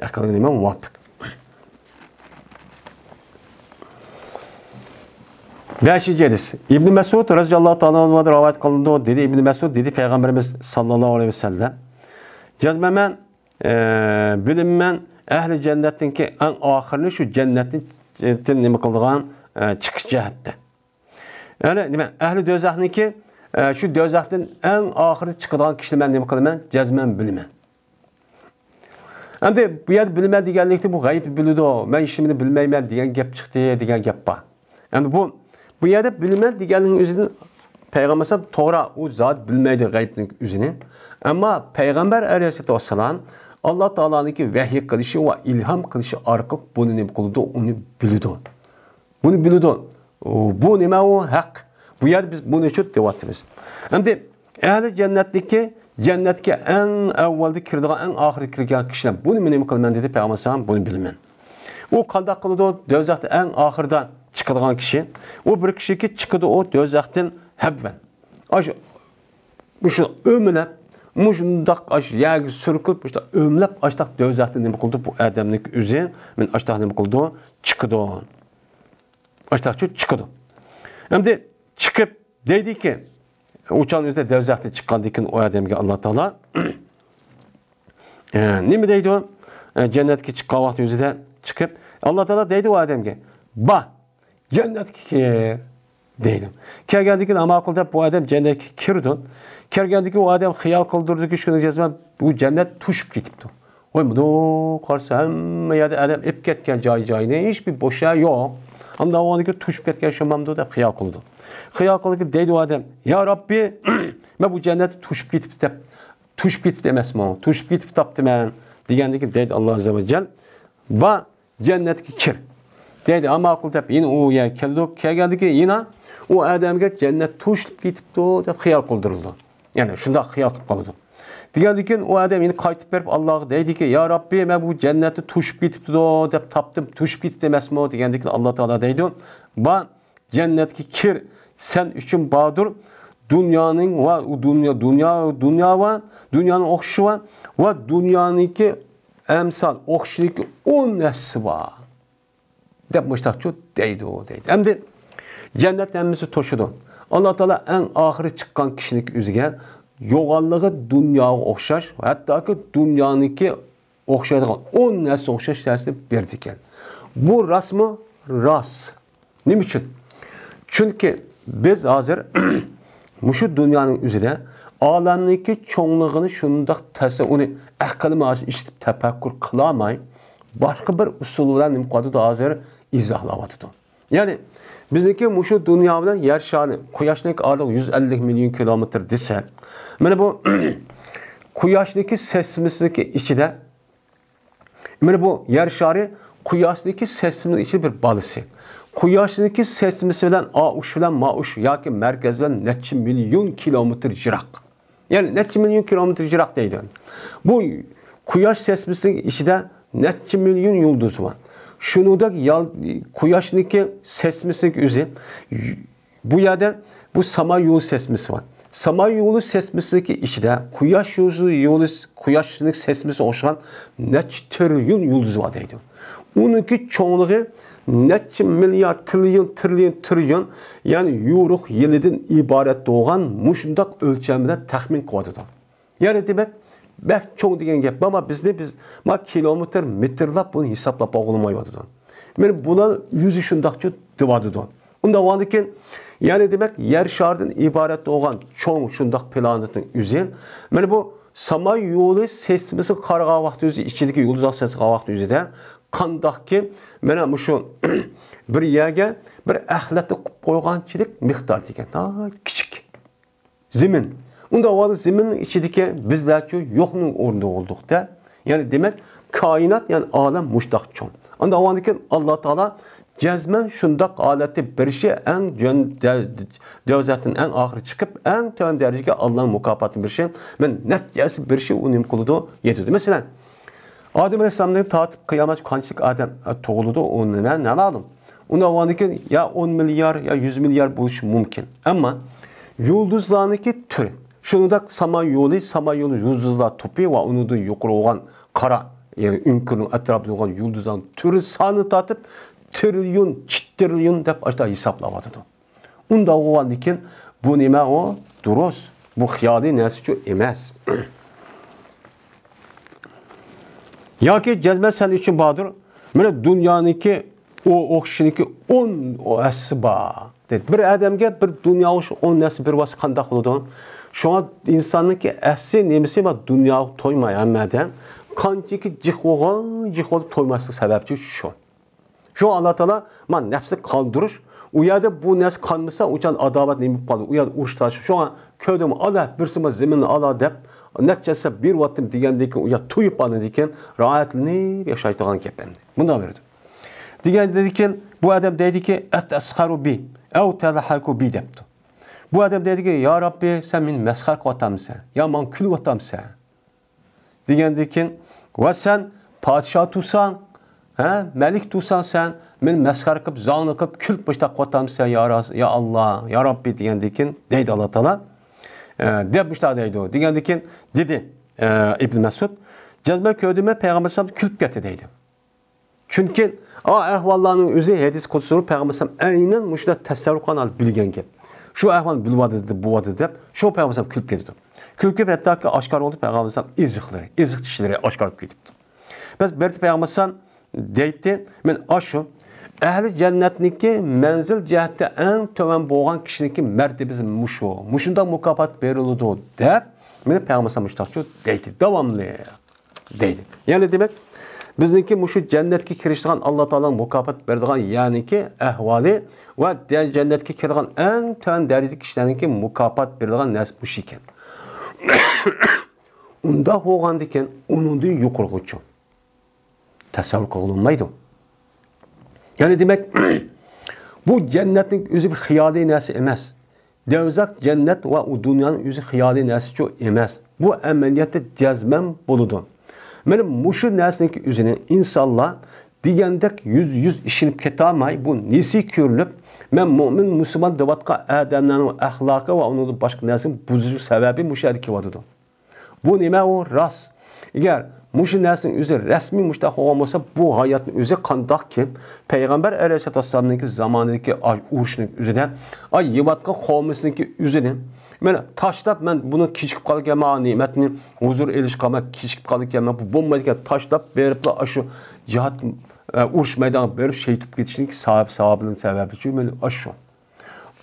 ئەقىلگە نېمە مۇۋاپىق؟ بەشىنچى ھەدىس. ئىبن مەسئۇد رەزىياللاھۇ تائالا ئەنھۇدىن رىۋايەت قىلىنىدۇ. دېدى ئىبن مەسئۇد، دېدى پەيغەمبىرىمىز ساللاللاھۇ ئەلەيھى ۋەسەللەم، جەزمەن مەن، ئە، بىلىمەن ئەھلى جەننەتنىڭكى ئەڭ ئاخىرىنى شۇ جەننەتتىن نېمە قىلىدىغان، ئە، چىقىش جەھەتتە. يەنى نېمە؟ ئەھلى دوزاخنىڭكى، ئە، شۇ دوزاختىن ئەڭ ئاخىرى چىقىدىغان كىشىنى مەن نېمە قىلىمەن؟ جەزمەن بىلىمەن. ئەمدى بۇ يەردە بىلىمەن دېگەنلىكتە بۇ غەيىبنى بىلىدۇ، مەن ھېچنېمىنى بىلمەيمەن دېگەن گەپ چىقتى دېگەن گەپ بار. ئەمدى بۇ، بۇ يەردە بىلىمەن دېگەننىڭ ئۆزىدىن پەيغەمبەر ئەلەيھىسسالام توغرا، ئۇ زادى بىلمەيدۇ غەيىبنىڭ ئۆزىنى. ئەمما پەيغەمبەر ئەلەيھىسسالاتۇ ۋەسسالام ئاللا تائالانىڭكى ۋەھىي قىلىشى ۋە ئىلھام قىلىشى ئارقىلىق بۇنى نېمە قىلىدۇ؟ ئۇنى بىلىدۇ. بۇنى بىلىدۇ. بۇ نېمە ئۇ؟ ھەق. بۇ يەردە بىز بۇنى ئۈچۈن دەۋاتىمىز. ئەمدى ئەھلى جەننەتنىڭكى، جەننەتكە ئەڭ ئەۋۋەلدە كىرىدىغان، ئەڭ ئاخىرىدا كىرگەن كىشىلەر. بۇنى مەن نېمە قىلىمەن دېدى پەيغەمبەر ئەلەيھىسسالام، بۇنى بىلىمەن. ئۇ قانداق قىلىدۇ؟ دوزاختا ئەڭ ئاخىرىدا چىقىدىغان كىشى. ئۇ بىر كىشىكى چىقىدۇ ئۇ دوزاختىن ھەبۋەن. ئاشۇ مۇشۇ ئۆمىلەپ، مۇشۇنداق ئاش يەرگە سۈركۈلۈپ، مۇشۇنداق ئۆملەپ، ئاشتاق دوزاختىن نېمە قىلدى؟ بۇ ئادەمنىڭ ئۆزى، مەن ئاشتاق نېمە قىلدى؟ چىقىدۇ. ئاشتاقچۇ چىقىدۇ. ئەمدى چىقىپ دەيدىكى، ئۇچان ئۆزىدە دوزاختىن چىققاندىن كېيىن ئۇ ئادەمگە ئاللا تائالا، ئە، نېمە دەيدۇ؟ ئە، جەننەتكە چىققان ۋاقتى ئۆزىدە چىقىپ، ئاللا تائالا دەيدۇ ئۇ ئادەمگە، «با، جەننەتكە كىر» دەيدۇ. كەلگەندىن كېيىن، «ماقۇل» دەپ، بۇ ئادەم جەننەتكە كىرىدۇ. كەلگەندىن كېيىن ئۇ ئادەم خىيال قىلدۇرىدۇكى، شۇنى جەزمەن بۇ جەننەت توشۇپ كېتىپتۇ. ۋاي، مۇنداق قارىسا، ھەممە يەردە ئادەم ئېلىپ كەتكەن جاي-جاينى، ھېچبىر بوش يەر يوق. ئاندىن كېيىن توشۇپ كەتكەن شۇ مامدۇ دەپ خىيال قىلىدۇ. خىيال قىلىدىكەن، دەيدۇ ئادەم، «يا رەببى، مەن بۇ جەننەت توشۇپ كېتىپتۇ» دەپ، «توشۇپ كېتىپتۇ ئەمەسمۇ؟ توشۇپ كېتىپ تاپتىمەن» دېگەندىكىن دەيدۇ ئاللا ئەززە ۋە جەل، «با، جەننەتكە كىر» دەيدۇ. «ھە، ماقۇل» دەپ يەنە ئۇ يەرگە كېلىدۇ. كەلگەندىكىن يەنە ئۇ ئادەمگە جەننەت توشۇپ كېتىپتۇ دەپ خىيال قىلدۇرۇلىدۇ. يەنى شۇنداق خىيال قىلىپ قالىدۇ. دېگەندىكىن ئۇ ئادەم يەنە قايتىپ بېرىپ ئاللاغا دەيدىكى، «يا رەببى، مەن بۇ جەننەتنى توشۇپ كېتىپتۇ دەپ تاپتىم، توشۇپ كېتىپتۇ ئەمەسمۇ؟» دېگەندىكىن ئاللا تائالا دەيدۇ، «با، جەننەتكە كىر، سەن ئۈچۈن باردۇر دۇنيانىڭ ۋە دۇنيا، دۇنيا، دۇنيا ۋە دۇنيانىڭ ئوخشىشى ۋە، ۋە دۇنيانىڭكى ئەمسال ئوخشىشىنىڭكى ئون ھەسسىسى بار» دەپ مۇشتاقچۇ دەيدۇ، دەيدۇ. ئەمدى جەننەت ھەممىسى توشىدۇ. ئاللا تائالا ئەڭ ئاخىرى چىققان كىشىنىڭ ئۆزىگە يوغانلىقى دۇنياغا ئوخشاش، ھەتتاكى دۇنيانىڭكى ئوخشايدىغان ئون نەرسە ئوخشاش نەرسىنى بېرىدىكەن. بۇ راستمۇ؟ راست. نېمە ئۈچۈن؟ چۈنكى بىز ھازىر مۇشۇ دۇنيانىڭ ئۆزىدە ئالەمنىڭكى چوڭلۇقىنى شۇنداق تەسە، ئۇنى ئەقلىمىز ئىشلىتىپ تەپەككۇر قىلالماي، باشقا بىر ئۇسۇل بىلەن نېمە قىلىۋاتىدۇ؟ ھازىر ئىزاھلاۋاتىدۇ. يەنى بىزنىڭكى مۇشۇ دۇنيا بىلەن يەر شارى، قۇياشنىڭكى ئارىلىقى يۈز ئەللىك مىليون كىلومېتىر دېسە، مانا بۇ قۇياشنىڭكى سىستېمىسىنىڭكى ئىچىدە، مانا بۇ يەر شارى قۇياشنىڭكى سىستېمىنىڭ ئىچىدە بىر بالىسى. قۇياشنىڭكى سىستېمىسى بىلەن ئا ئۇچ بىلەن ما ئۇچ ياكى مەركەز بىلەن نەچچە مىليون كىلومېتىر يىراق. يەنى نەچچە مىليون كىلومېتىر يىراق دەيدۇ. بۇ قۇياش سىستېمىسىنىڭ ئىچىدە نەچچە مىليون يۇلدۇز بار. شۇنىڭدەك يال-، قۇياشنىڭكى سىستېمىسىنىڭ ئۆزى، بۇ يەردە بۇ ساما يولى سىستېمىسى بار. ساما يولى سىستېمىسىنىڭكى ئىچىدە قۇياش يولى، يولى، قۇياشنىڭ سىستېمىسىغا ئوخشىغان نەچچە تىرىليون يۇلدۇز بار دەيدۇ. ئۇنىڭكى چوڭلۇقى نەچچە مىليارد، تىرىليون، تىرىليون، تىرىليون، يەنى يورۇق يىلىدىن ئىبارەت بولغان مۇشۇنداق ئۆلچەمدە تەخمىن قىلىۋاتىدۇ. يەنى دېمەك، بەك چوڭ دېگەن گەپ. مانا بىزنى، بىز، مانا كىلومېتىر، مېتىرلاپ بۇنى ھېسابلاپ بولغىلى بولمايۋاتىدۇ. مانا بۇلار ئۆزى شۇنداقچۇ دېۋاتىدۇ. ئۇنداق بولغاندىكىن، يەنى دېمەك، يەر شارىدىن ئىبارەت بولغان چوڭ شۇنداق پلانېتنىڭ ئۆزى، مانا بۇ ساما يولى سىستېمىسىغا قارىغان ۋاقتى ئۆزى، ئىچىدىكى يۇلدۇزلار سىستېمىسىغا قارىغان ۋاقتى ئۆزىدە قانداقكى، مانا مۇشۇ بىر يەرگە بىر ئەخلەتنى قىلىپ قويغانچىلىك مىقدار دېگەن، ناھايىتى كىچىك. زېمىن. ئۇنداق ۋاقىتتا زېمىننىڭ ئىچىدىكى بىزلەرچۇ يوقنىڭ ئورنىدا بولدۇق-دە. يەنى دېمەك، كائىنات، يەنى ئالەم مۇشتاق چوڭ. ئانداق ۋاقىتتىن كېيىن ئاللا تائالا جەزمەن شۇنداق ھالەتتە بېرىشى، ئەڭ جۆن-، دە-، دەرىجىدىن ئەڭ ئاخىرى چىقىپ، ئەڭ تۆۋەن دەرىجىگە ئاللانىڭ مۇكاپاتىنى بېرىشى، مەن نەتىجىسى بېرىشى ئۇ نېمە قىلىدۇ؟ يېتىدۇ. مەسىلەن، ئادەم ئەلەيھىسسالامدىن تارتىپ قىيامەتكە قانچىلىك ئادەم، ئە، تۇغۇلىدۇ، ئۇ نېمە، نامەلۇم. ئۇنداق بولغاندىن كېيىن يا ئون مىليار، يا يۈز مىليار بولۇشى مۇمكىن. ئەمما يۇلدۇزلارنىڭكى تۈرى، شۇنداق ساما يولى، ساما يولى يۇلدۇزلار توپى ۋە ئۇنىڭدىن يۇقىرى بولغان قارا، يەنى ئۆڭكۈرنىڭ ئەتراپىدا بولغان يۇلدۇزلارنىڭ تۈرى سانىنى تارتىپ، تىرىليون، چىتىرىليون دەپ ئاشۇنداق ھېسابلاۋاتىدۇ. ئۇنداق بولغاندىن كېيىن بۇ نېمە ئۇ؟ دۇرۇس. بۇ خىيالىي نەرسىچۇ ئەمەس. ياكى جەزمەن سەن ئۈچۈن باردۇر. مانا دۇنيانىڭكى ئۇ ئوخشىشىنىڭكى ئون ھەسسىسى بار. دەيدۇ. بىر ئادەمگە بىر دۇنيا ئوخشاش ئون ھەسسە بېرىۋاتسا قانداق بولىدۇ؟ شۇڭا ئىنساننىڭكى ئەسلى نېمىسى بار؟ دۇنياغا تويماي ھەممە ئادەم. قانچىكى جىق بولغان، جىق بولۇپ تويماسلىق سەۋەبچى شۇ. شۇڭا ئاللا تائالا مانا نەپسنى قاندۇرۇش، ئۇ يەردە بۇ نەرسە قانمىسا، ئۇچان ئاداۋەت نېمە بولۇپ قالىدۇ؟ ئۇ يەردە ئۇرۇش تارتىش. شۇڭا كۆردۈم، ئالا، بىرسى بار زېمىننى ئالا دەپ، نەچچە ھەسسە بېرىۋاتتىم دېگەندىن كېيىن، ئۇ يەردە تويۇپ ئالغاندىن كېيىن راھەتلىنىپ ياشايدىغان گەپ ئەمدى. مۇنداق بېرىدۇ. دېگەندىن كېيىن بۇ ئادەم دەيدىكى، «ئەتەسخەرۇ بى، ئەۋ تەزھەكۇ بى» دەپتۇ. بۇ ئادەم دەيدىكى، «يا رەببى، سەن مېنى مەسخەرە قىلىۋاتامسەن؟ يا ماڭا كۈلۈۋاتامسەن؟» دېگەندىن كېيىن، «ۋە سەن پادىشاھ تۇرساڭ، ھە، مەلىك تۇرساڭ سەن، مېنى مەسخەرە قىلىپ، زاڭلىق قىلىپ، كۈلۈپ مۇشتاق قىلىۋاتامسەن، يا راز-، يا ئاللا، يا رەببى؟» دېگەندىن كېيىن دەيدۇ ئاللا تائالا، ئە، دەپ مۇشۇنداق دەيدۇ. دېگەندىن كېيىن دېدى، ئە، ئىبن مەسئۇد، جەزمەن كۆردۈم، مەن پەيغەمبەر ئەلەيھىسسالام كۈلۈپ كەتتى دەيدۇ. چۈنكى ئا ئەھۋاللارنىڭ ئۆزى ھەدىس قۇدسىدا پەيغەمبەر ئەلەيھىسسالام ئەينەن مۇشۇنداق تەسەۋۋۇر قىلغان ھالدا بىلگەن گەپ. شۇ ئەھۋالنى بىلىۋاتىدۇ، بىلىۋاتىدۇ دەپ شۇ پەيغەمبەر ئەلەيھىسسالام كۈلۈپ كېتىدۇ. كۈلۈپ كېتىپ ھەتتاكى ئاشكارا بولدى پەيغەمبەر ئەلەيھىسسالام ئېزىقلىرى، ئېزىق چىشلىرى ئاشكارا بولۇپ كېتىپتۇ. بەس بەردى پەيغەمبەر ئەلەيھىسسالام دەيتتى، مەن ئاشۇ ئەھلى جەننەتنىڭكى مەنزىل جەھەتتە ئەڭ تۆۋەن بولغان كىشىنىڭكى مەرتىۋىسى مۇشۇ. مۇشۇنداق مۇكاپات بېرىلىدۇ دەپ مېنى پەيغەمبەر ئەلەيھىسسالام مۇشۇنداقچۇ دەيتتى، داۋاملىق دەيدۇ. يەنى دېمەك، بىزنىڭكى مۇشۇ جەننەتكە كىرىشىدىغان ئاللا تائالانىڭ مۇكاپات بېرىدىغان يەرنىكى ئەھۋالى ۋە دە-، جەننەتكە كىرىدىغان ئەڭ تۆۋەن دەرىجىدىكى كىشىلەرنىڭكى مۇكاپات بېرىدىغان نەرسە مۇشۇ ئىكەن. ئۇنداق بولغاندىكىن ئۇنىڭدىن يۇقىرىغىچۇ؟ تەسەۋۋۇر قىلغىلى بولمايدۇ. يەنى دېمەك، بۇ جەننەتنىڭ ئۆزى بىر خىيالىي نەرسە ئەمەس. دوزاخ، جەننەت ۋە ئۇ دۇنيانىڭ ئۆزى خىيالىي نەرسىچۇ ئەمەس. بۇ ئەمەلىيەتتە جەزمەن بولىدۇ. مانا مۇشۇ نەرسىنىڭكى ئۆزىنى ئىنسانلار دېگەندەك يۈزدە يۈز ئىشىنىپ كېتەلمەي، بۇ نېسى كۆرۈلۈپ، مەن مۆمىن، مۇسۇلمان دەۋاتقان ئادەملەرنىڭ ئەخلاقى ۋە ئۇنىڭدىن باشقا نەرسىنىڭ بۇزۇلۇش سەۋەبى مۇشۇ يەردە كېلىۋاتىدۇ. بۇ نېمە ئۇ؟ راست. ئەگەر مۇشۇ نەرسىنىڭ ئۆزى رەسمىي مۇشۇنداق بولغان بولسا، بۇ ھاياتنىڭ ئۆزى قانداقكىن پەيغەمبەر ئەلەيھىسسالاتۇ ۋەسسالامنىڭكى زامانىدىكى ئاي ئۇرۇشنىڭ ئۆزىدە، ئاي يەۋاتقان قومىسىنىڭكى ئۆزىنى مانا تاشلاپ، مەن بۇنى كېچىكىپ قالىدىكەنمەن، نېمەتنى ھۇزۇر ئېلىشقا مەن كېچىكىپ قالىدىكەنمەن، بۇ بولمايدىكەن، تاشلاپ بېرىپلا ئاشۇ جىھاد، ئە، ئۇرۇش مەيدانىغا بېرىپ شېھىت بولۇپ كېتىشنىڭ سەۋەب، سەۋەبىنىڭ سەۋەبى شۇ، مانا ئاشۇ.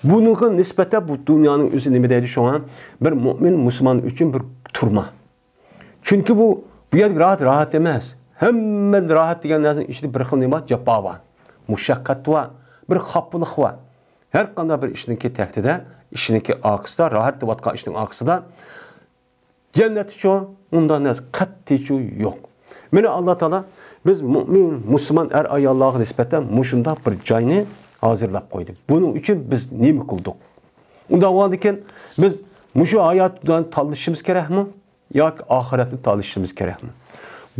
بۇنىڭغا نىسبەتەن بۇ دۇنيانىڭ ئۆزى نېمە دەيدۇ شۇڭا؟ بىر مۆمىن مۇسۇلمان ئۈچۈن بىر تۈرمە. چۈنكى بۇ، بۇ يەردىكى راھەت راھەت ئەمەس. ھەممە راھەت دېگەن نەرسىنىڭ ئىچىدە بىر خىل نېمە بار؟ جاپا بار، مۇشەققەت بار، بىر خاپىلىق بار. ھەر قانداق بىر ئىشنىڭكى تەھتىدە، ئىشنىڭكى ئارقىسىدا، راھەت دەۋاتقان ئىشنىڭ ئارقىسىدا جەننەتچۇ، ئۇنداق نەرسە قەتئىيچۇ يوق. مانا ئاللا تائالا بىز مۆمىن، مۇسۇلمان ئەر-ئاياللارغا نىسبەتەن مۇشۇنداق بىر جاينى ھازىرلاپ قويدى. بۇنىڭ ئۈچۈن بىز نېمە قىلدۇق؟ ئۇنداق بولغاندىكىن بىز مۇشۇ ھاياتنى تاللىشىمىز كېرەكمۇ ياكى ئاخىرەتنى تاللىشىمىز كېرەكمۇ؟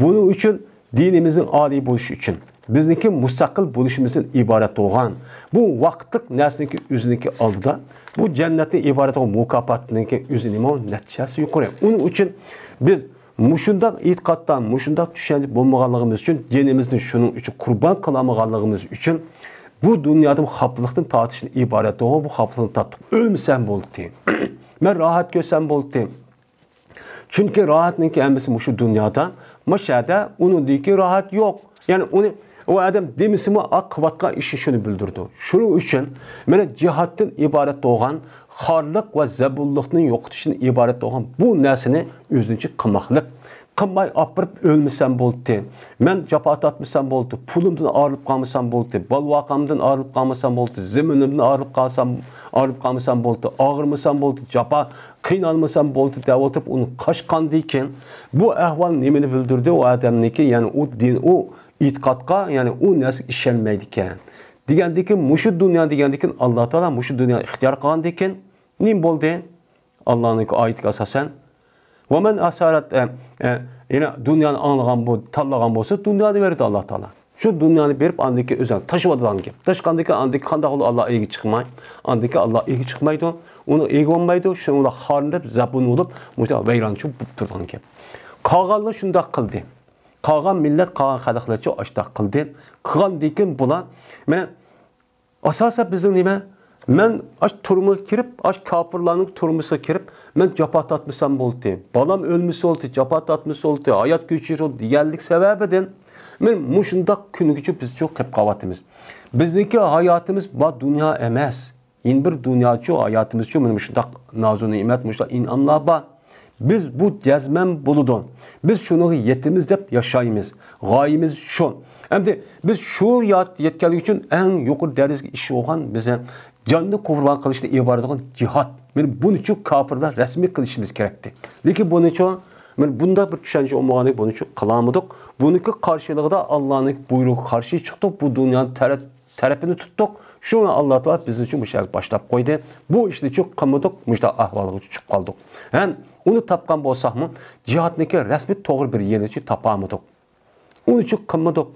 بۇنىڭ ئۈچۈن دىنىمىزنىڭ ئالىي بولۇشى ئۈچۈن، بىزنىڭكى مۇستەقىل بولۇشىمىزدىن ئىبارەت بولغان بۇ ۋاقىتلىق نەرسىنىڭكى ئۆزىنىڭكى ئالدىدا، بۇ جەننەتتىن ئىبارەت بولغان مۇكاپاتنىڭكى ئۆزى نېمە؟ نەچچە ھەسسە يۇقىرى. ئۇنىڭ ئۈچۈن بىز مۇشۇنداق ئېتىقادتا، مۇشۇنداق چۈشەنچە بولمىغانلىقىمىز ئۈچۈن، جېنىمىزنى شۇنىڭ ئۈچۈن قۇربان قىلالمىغانلىقىمىز ئۈچۈن، بۇ دۇنيادا خاپىلىقتىن تارتىشتىن ئىبارەت بولغان بۇ خاپىلىقنى تارتتۇق. ئۆلمىسەم بولدى. مەن راھەت كۆرسەم بولدى. چۈنكى راھەتنىڭكى ھەممىسى مۇشۇ دۇنيادا، مۇشۇ يەردە ئۇنىڭدىن كېيىن راھەت يوق. يەنى ئۇنى ئۇ ئادەم دېمىسىمۇ، قىلىۋاتقان ئىشى شۇنى بىلدۈرىدۇ. شۇنىڭ ئۈچۈن مانا جىھادتىن ئىبارەت بولغان خارلىق ۋە زەبۇنلۇقنى يوقىتىشتىن ئىبارەت بولغان بۇ نەرسىنى ئۆزىنىڭچە قىلماقلىق. قىلماي ئاپىرىپ ئۆلمىسەم بولدى. مەن جاپا تارتمىسام بولدى. پۇلۇمدىن ئايرىلىپ قالمىسام بولدى. بالا-ۋاقامدىن ئايرىلىپ قالمىسام بولدى. زېمىنىمدىن ئايرىلىپ قالسام، ئايرىلىپ قالمىسام بولدى. ئاغرىمىسام بولدى. جاپا قىينالمىسام بولدى دەۋاتىپ ئۇنى قاچقاندىن كېيىن، بۇ ئەھۋال نېمىنى بىلدۈردى؟ ئۇ ئادەمنىڭكى، يەنى ئۇ دىن، ئۇ ئېتىقادقا، يەنى ئۇ نەرسىگە ئىشەنمەيدىكەن. دېگەندىكىن، مۇشۇ دۇنيا دېگەندىكىن، ئاللا تائالا مۇشۇ دۇنيانى ئىختىيار قىلغاندىكىن، نېمە بولدى؟ ئاللانىڭكى ئايىتىگە ئاساسەن، ۋە مەن ئاسارەت، ئە، ئە، يەنە دۇنيانى ئاڭلىغان بول-، تاللىغان بولسا، دۇنيانى بېرىدۇ ئاللا تائالا. شۇ دۇنيانى بېرىپ، ئاندىن كېيىن ئۆزىنى تاشلىۋاتىدىغان گەپ. تاشلىغاندىن كېيىن ئاندىن كېيىن قانداق بولىدۇ؟ ئاللا ئىگە چىقماي. ئاندىن كېيىن ئاللا ئىگە چىقمايدۇ. ئۇنىڭ ئىگە بولمايدۇ. شۇنىڭ بىلەن خارلىنىپ، زەبۇن بولۇپ، مۇشۇنداق ۋەيرانچە بولۇپ تۇرىدىغان گەپ. قالغانلار شۇنداق قىلدى. قالغان مىللەت، قالغان خەلقلەرچۇ ئاشۇنداق قىلدى. قىلغاندىن كېيىن بۇلار، مانا، ئاساسەن بىزنىڭ نېمە؟ مەن ئاش تۈرمىگە كىرىپ، ئاش كاپىرلارنىڭ تۈرمىسىگە كىرىپ، مەن جاپا تارتمىسام بولدى، بالام ئۆلمىسە بولدى، جاپا تارتمىسا بولدى، ھايات كۆچۈرسە بولدى دېگەنلىك سەۋەبىدىن، مانا مۇشۇنداق كۈنگىچە بىزچۇ قېلىپ قاۋاتىمىز. بىزنىڭكى ھاياتىمىز بار دۇنيا ئەمەس. يەنە بىر دۇنياچۇ، ھاياتىمىزچۇ، مانا مۇشۇنداق نازۇ نېمەت، مۇشۇنداق ئىنئاملار بار. بىز بۇ جەزمەن بولىدۇ. بىز شۇنىڭغا يېتىمىز دەپ ياشايمىز. غايىمىز شۇ. ئەمدى بىز شۇ يات-، يەتكەنلىك ئۈچۈن ئەڭ يۇقىرى دەرىجىگە ئېرىشىپ بولغان بىز جاننى قۇربان قىلىشتىن ئىبارەت بولغان جىھاد. مانا بۇنىچۇ كاپىرلار رەسمىي قىلىشىمىز كېرەكتى. لېكىن بۇنىچۇ، مانا بۇنداق بىر چۈشەنچە بولمىغاندىن بۇنىچۇ قىلالمىدۇق. بۇنىڭكى قارشىلىقىدا ئاللانىڭ بۇيرۇقىغا قارشى چىقتۇق. بۇ دۇنيانى تەرەت تەرىپىنى تۇتتۇق. شۇڭا ئاللا تائالا بىزنى شۇ مۇشۇ يەرگە باشلاپ قويدى. بۇ ئىشنى چۈ قىلمىدۇق، مۇشۇنداق ئەھۋالغا چۈشۈپ قالدۇق. ھەم ئۇنى تاپقان بولساقمۇ، جىھادنىڭكى رەسمىي توغرا بىر يېرىنى چۈ تاپالمىدۇق. ئۇنى چۈ قىلمىدۇق.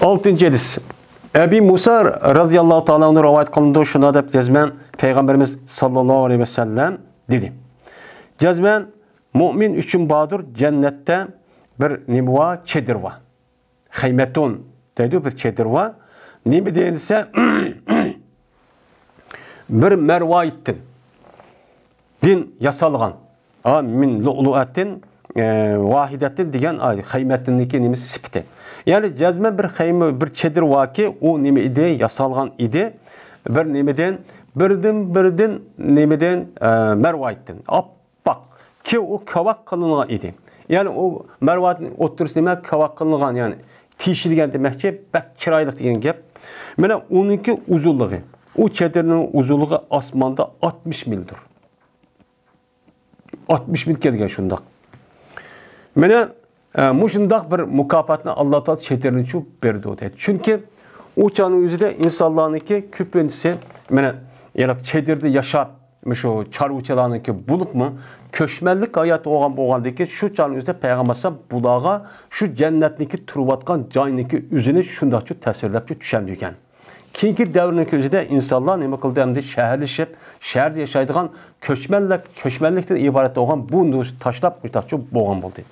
ئالتىنچى ھەدىس. ئەبى مۇسا رەزىياللاھۇ تائالا ئەنھۇ رىۋايەت قىلىنىدۇ، شۇنداق دەپ جەزمەن پەيغەمبىرىمىز ساللاللاھۇ ئەلەيھى ۋەسەللەم دېدى. جەزمەن مۇئمىن ئۈچۈن باردۇر جەننەتتە بىر نېمە بار؟ چېدىر بار. خەيمەتۇن دەيدۇ، بىر چېدىر بار. نېمە دېسە، بىر مەرۋايىتتىن دىن ياسالغان. ھا، مىن لۇئلۇئەتىن، ئە، ۋاھىدەتىن دېگەن، ئا، خەيمەتىننىڭكى نېمىسى، سۈپىتى. يەنى جەزمەن بىر خەيمە، بىر چېدىر باركى، ئۇ نېمە ئىدى؟ ياسالغان ئىدى. بىر نېمىدىن، بىردىن، بىردىن نېمىدىن، ئە، مەرۋايىتتىن. ئاپئاق. كى ئۇ كاۋاك قىلىنغان ئىدى. يەنى ئۇ مەرۋايىتنىڭ ئوتتۇرىسى نېمە؟ كاۋاك قىلىنغان، يەنى تېشى دېگەن دېمەكچى، بەك چىرايلىق دېگەن گەپ. مانا ئۇنىڭكى ئۇزۇنلۇقى، ئۇ چېدىرنىڭ ئۇزۇنلۇقى ئاسماندا ئاتمىش مىلدۇر. ئاتمىش مىل كەلگەن شۇنداق. مانا، ئە، مۇشۇنداق بىر مۇكاپاتنى ئاللا تائالا چېدىرنىچۇ بېرىدۇ دەيدۇ. چۈنكى ئۇ چاغنىڭ ئۆزىدە ئىنسانلارنىڭكى كۆپىنچىسى، مانا، يەنى چېدىردا ياشاپ، مۇشۇ چارۋىچىلارنىڭكى بولۇپمۇ، كۆچمەنلىك ھاياتى بولغان، بولغاندىكىن، شۇ چاغنىڭ ئۆزىدە پەيغەمبەر ئەلەيھىسسالام بۇلارغا شۇ جەننەتنىڭكى تۇرۇۋاتقان جاينىڭكى ئۆزىنى شۇنداقچۇ تەسۋىرلەپچۇ چۈشەندۈرگەن. كېيىنكى دەۋرنىڭكى ئۆزىدە ئىنسانلار نېمە قىلدى؟ ئەمدى شەھەرلىشىپ، شەھەردە ياشايدىغان كۆچمەنلىك، كۆچمەنلىكتىن ئىبارەت بولغان بۇ نۇرۇسنى تاشلاپ، مۇشۇنداقچۇ بولغان بولدى.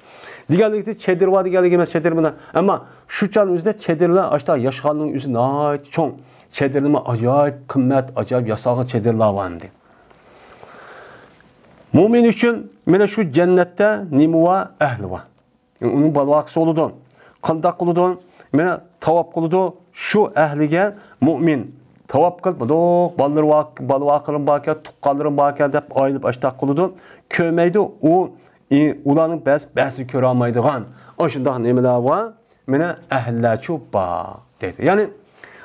دېگەنلىكتە، چېدىر بار دېگەنلىك ئەمەس، چېدىر بىلەن. ئەمما شۇ چاغنىڭ ئۆزىدە چېدىرلار ئاشتا ياشىغاننىڭ ئۆزى ناھايىتى چوڭ. چېدىرلىرىمۇ ئاجايىپ قىممەت، ئاجايىپ ياسالغان چېدىرلار بار ئەمدى. مۇئمىن ئۈچۈن مانا شۇ جەننەتتە نېمە بار؟ ئەھلى بار. ئۇنىڭ بالىۋاقىسى بولىدۇ. قانداق قىلىدۇ؟ مانا تاۋاپ قىلىدۇ. شۇ ئەھلىگە مۇئمىن تاۋاپ قىلىپ، مۇنداق بالىلىرى بار، بالىۋاقلىرىم باركەن، تۇغقانلىرىم باركەن دەپ ئايلىنىپ ئاشتاق قىلىدۇ. كۆرمەيدۇ. ئۇ، ئى، ئۇلارنىڭ بەز-، بەزىسى كۆرەلمەيدىغان ئاشۇنداق نېمىلەر بار. مانا ئەھلىلەرچۇ بار دەيدۇ. يەنى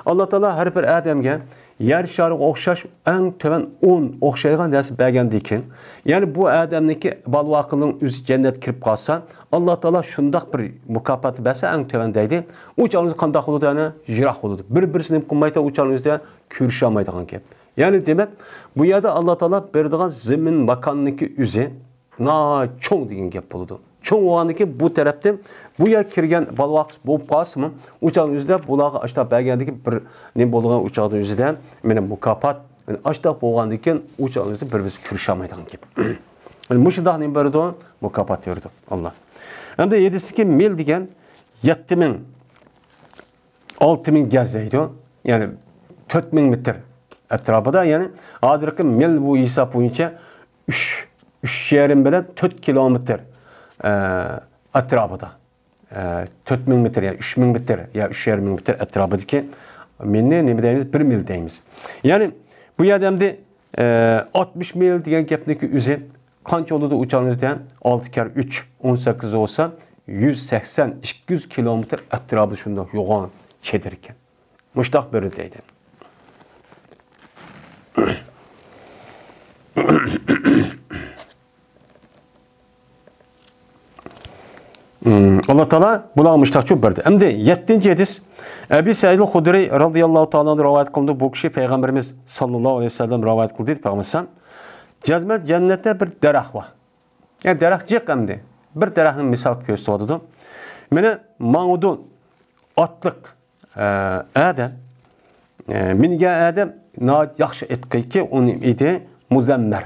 ئاللا تائالا ھەر بىر ئادەمگە يەر شارىغا ئوخشاش ئەڭ تۆۋەن ئون ئوخشايدىغان نەرسە بەرگەندىكىن، يەنى بۇ ئادەمنىڭكى بالىۋاقىنىڭ ئۆزى جەننەتكە كىرىپ قالسا، ئاللا تائالا شۇنداق بىر مۇكاپات بەرسە ئەڭ تۆۋەن دەيدۇ. ئۇ چاغنىڭ ئۆزى قانداق بولىدۇ؟ يەنى يىراق بولىدۇ. بىر-بىرسى نېمە قىلمايدۇ، ئۇ چاغنىڭ ئۆزىدە كۆرۈشەلمەيدىغان گەپ. يەنى دېمەك، بۇ يەردە ئاللا تائالا بېرىدىغان زېمىن ماكاننىڭكى ئۆزى ناھايىتى چوڭ دېگەن گەپ بولىدۇ. چوڭ بولغاندىن كېيىن بۇ تەرەپتىن بۇ يەر كىرگەن بالىۋاق بولۇپ قالسىمۇ، ئۇ چاغنىڭ ئۆزىدە بۇلارغا ئاشتاق بەرگەندىكى بىر نېمە بولىدىغان، ئۇ چاغنىڭ ئۆزىدە مېنىڭ مۇكاپات، يەنى ئاشتاق بولغاندىن كېيىن ئۇ چاغنىڭ ئۆزىدە بىر بىرسى كۆرۈشەلمەيدىغان گەپ. يەنى مۇشۇنداق نېمە بېرىدۇ، مۇكاپات بېرىدۇ ئاللا. ئەمدى ھەدىستىكى مىل دېگەن يەتتە مىڭ، ئالتە مىڭ گەز دەيدۇ. يەنى تۆت مىڭ مېتىر ئەتراپىدا، يەنى ھازىرقى مىل بۇ ھېساب بويىچە ئۈچ، ئۈچ يېرىم بىلەن تۆت كىلومېتىر، ئە، ئەتراپىدا. ئە، تۆت مىڭ مېتىر يا ئۈچ مىڭ مېتىر يا ئۈچ يېرىم مىڭ مېتىر ئەتراپىدىكى مىلنى نېمە دەيمىز؟ بىر مىل دەيمىز. يەنى بۇ يەردە ئەمدى، ئە، ئاتمىش مىل دېگەن گەپنىڭكى ئۆزى قانچە بولىدۇ ئۇ چاغنىڭ ئۆزىدە؟ ئالتە كەر ئۈچ، ئون سەككىز بولسا، يۈز سەكسەن، ئىككى يۈز كىلومېتىر ئەتراپى شۇنداق يوغان چېدىر ئىكەن. مۇشتاق بېرىلدى دەيدۇ. ئاللا تائالا بۇلارغا مۇشتاقچۇ بەردى. ئەمدى يەتتىنچى ھەدىس. ئەبى سەئىد خۇدرىي رەزىياللاھۇ تائالا ئەنھۇ رىۋايەت قىلىندى. بۇ كىشى پەيغەمبىرىمىز ساللاللاھۇ ئەلەيھى ۋەسەللەم رىۋايەت قىلدى دەيدۇ پەيغەمبىرىمىز. جەزمەن جەننەتتە بىر دەرەخ بار. يەنى دەرەخ جىق ئەمدى. بىر دەرەخنى مىسال كۆرسىتىۋاتىدۇ. مانا ماڭىدۇ ئاتلىق، ئە، ئادەم، ئە، مىنگەن ئادەم ناھايىتى ياخشى ئېيتقىكى، ئۇنى ئىدى مۇزەممەر.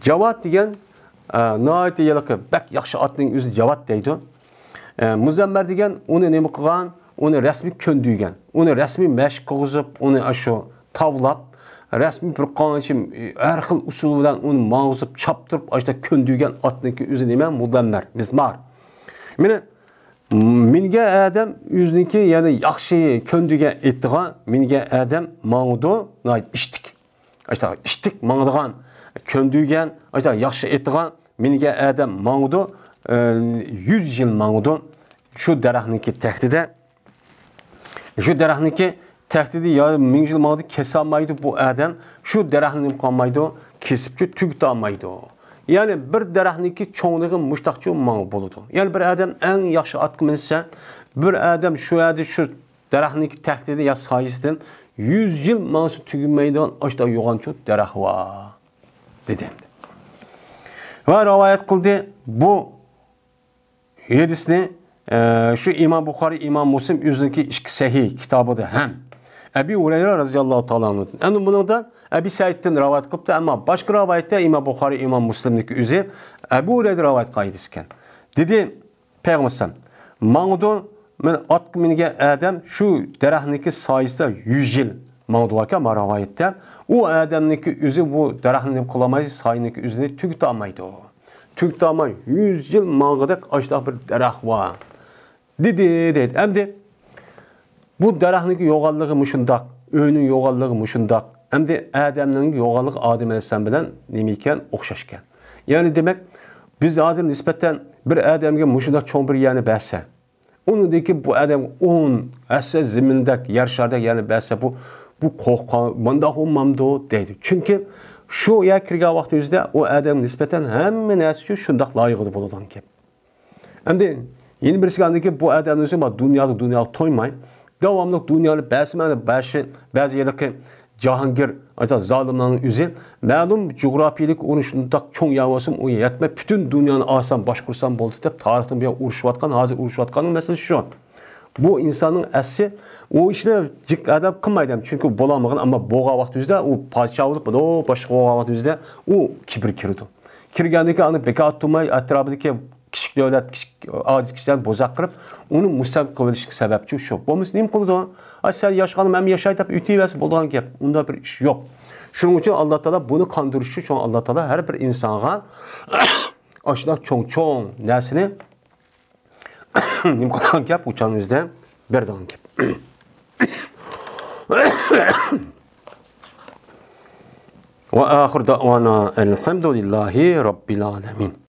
جاۋاد دېگەن، ئە، ناھايىتى ھېلىقى بەك ياخشى ئاتنىڭ ئۆزى جاۋاد دەيدۇ. ئە، مۇزەممەر دېگەن ئۇنى نېمە قىلغان؟ ئۇنى رەسمىي كۆندۈرگەن. ئۇنى رەسمىي مەشىق قىلغۇزۇپ، ئۇنى ئاشۇ تاۋلاپ، رەسمىي بىر قانچە ھەر خىل ئۇسۇل بىلەن ئۇنى ماڭغۇزۇپ، چاپتۇرۇپ، ئاشۇنداق كۆندۈرگەن ئاتنىڭكى ئۆزى نېمە؟ مۇزەممەر، مىزمار. مانا مىنگەن ئادەم ئۆزىنىڭكى، يەنى ياخشى كۆندۈرگەن ئېتىغا مىنگەن ئادەم ماڭىدۇ، ناھايىتى ئىشتىك. ئاشۇنداق ئىشتىك ماڭىدىغان، كۆندۈرگەن، ئاشۇنداق ياخشى ئېتىغا مىنگەن ئادەم ماڭىدۇ، ئە، يۈز يىل ماڭىدۇ. شۇ دەرەخنىڭكى تەكتىدە، شۇ دەرەخنىڭكى تەكتىدە يا مىڭ يىل ماڭىدۇ، كېسەلمەيدۇ بۇ ئادەم. شۇ دەرەخنى نېمە قىلالمايدۇ؟ كېسىپچۇ تۈگىتەلمەيدۇ. يەنى بىر دەرەخنىڭكى چوڭلۇقى مۇشتاقچۇ ماڭا بولىدۇ. يەنى بىر ئادەم ئەڭ ياخشى ئاتقا مىنسە، بىر ئادەم شۇ يەردە شۇ دەرەخنىڭكى تەكتىدە يا سايىسىدىن يۈز يىل ماڭسا تۈگىمەيدىغان ئاشتا يوغانچۇ دەرەخ بار، دېدى ئەمدى. ۋە رىۋايەت قىلدى بۇ ھەدىسنى ئە، شۇ ئىمام بۇخارىي، ئىمام مۇسلىم ئۆزىنىڭكى ئىككى سەھىھ كىتابىدا ھەم ئەبى ھۇرەيرە رەزىياللاھۇ تائالا ئەنھۇدىن، ئەمدى بۇنىڭدا ئەبى سەئىدتىن رىۋايەت قىلىپتۇ، ئەمما باشقا رىۋايەتتە ئىمام بۇخارىي، ئىمام مۇسلىمنىڭكى ئۆزى ئەبۇ ھۇرەيرە رىۋايەت قىلغان ھەدىس ئىكەن. دېدى پەيغەمبەر ئەلەيھىسسالام، ماڭىدۇ، مەن ئاتقا مىنگەن ئادەم شۇ دەرەخنىڭكى سايىسىدا يۈز يىل ماڭىدۇ ئىكەن، ما رىۋايەتتە. ئۇ ئادەمنىڭكى ئۆزى بۇ دەرەخنى نېمە قىلالمايدۇ، سايىنىڭكى ئۆزىنى تۈگىتەلمەيدۇ. تۈگىتەلمەي يۈز يىل ماڭغۇدەك ئاشۇنداق بىر دەرەخ بار. دېدى، دەيدۇ. ئەمدى بۇ دەرەخنىڭكى يوغانلىقى مۇشۇنداق، ئۆينىڭ يوغانلىقى مۇشۇنداق، ئەمدى ئادەمنىڭ يوغانلىقى ئادەم ئەلەيھىسسالام بىلەن نېمە ئىكەن؟ ئوخشاش ئىكەن. يەنى دېمەك، بىز ھازىر نىسبەتەن بىر ئادەمگە مۇشۇنداق چوڭ بىر يەرنى بەرسە، ئۇنىڭدىن كېيىن بۇ ئادەم ئون ھەسسە زېمىندەك، يەر شارىدەك يەرنى بەرسە، بۇ، بۇ قورققان، مۇنداق بولمامدۇ دەيدۇ. چۈنكى شۇ يەرگە كىرگەن ۋاقتىمىزدا ئۇ ئادەمگە نىسبەتەن ھەممە نەرسە ئۈچۈن شۇنداق لايىقىدا بولىدىغان گەپ. ئەمدى يەنە بىرسىگە ئاندىن كېيىن بۇ ئادەمنىڭ ئۆزى دۇنيادا، دۇنياغا تويماي، داۋاملىق دۇنيانى بەرسىمەن، بەشى، بەزى يەردىكى جاھانگىر، ئايتا، زالىملارنىڭ ئۆزى مەلۇم جۇغراپىيىلىك ئۇرۇش شۇنداق چوڭ يەر بولسىمۇ، ئۇ يەتمەي، پۈتۈن دۇنيانى ئالسام، باشقۇرسام بولدى دەپ، تارىختىن بۇيان ئۇرۇشۇۋاتقان، ھازىر ئۇرۇشۇۋاتقاننىڭ مەسىلىسى شۇ. بۇ ئىنساننىڭ ئەسلى ئۇ ئىشنى جىق ئادەم قىلمايدۇ، چۈنكى بولالمىغان، ئەمما بولغان ۋاقتى ئۆزىدە ئۇ پادىشاھ بولۇپ، باشقا بولغان ۋاقتى ئۆزىدە ئۇ كىبىر كىرىدۇ. كىرگەندىن كېيىن ئاندىن بىكار تۇرماي، ئەتراپىدىكى كىچىك دۆلەت، كىچىك ئاجىز كىشىلەرنى بوزەك قىلىپ، ئۇنى مۇستەملىكە قىلىۋېلىشكە سەۋەبچى شۇ. بولمىسا نېمە قىلىدۇ؟ ئا، سەن ياشىغاندا مەن ياشاي دەپ ئۆتۈۋەرسە بولىدىغان گەپ. ئۇنداق بىر ئىش يوق. شۇنىڭ ئۈچۈن ئاللا تائالا بۇنى قاندۇرۇش ئۈچۈن، شۇڭا ئاللا تائالا ھەر بىر ئىنسانغا ئاشۇنداق چوڭ-چوڭ نەرسىنى نېمە قىلغان گەپ؟ ئۇچانىمىزدا بېرىدىغان گەپ. وآخر دعوانا الحمد لله رب العالمين.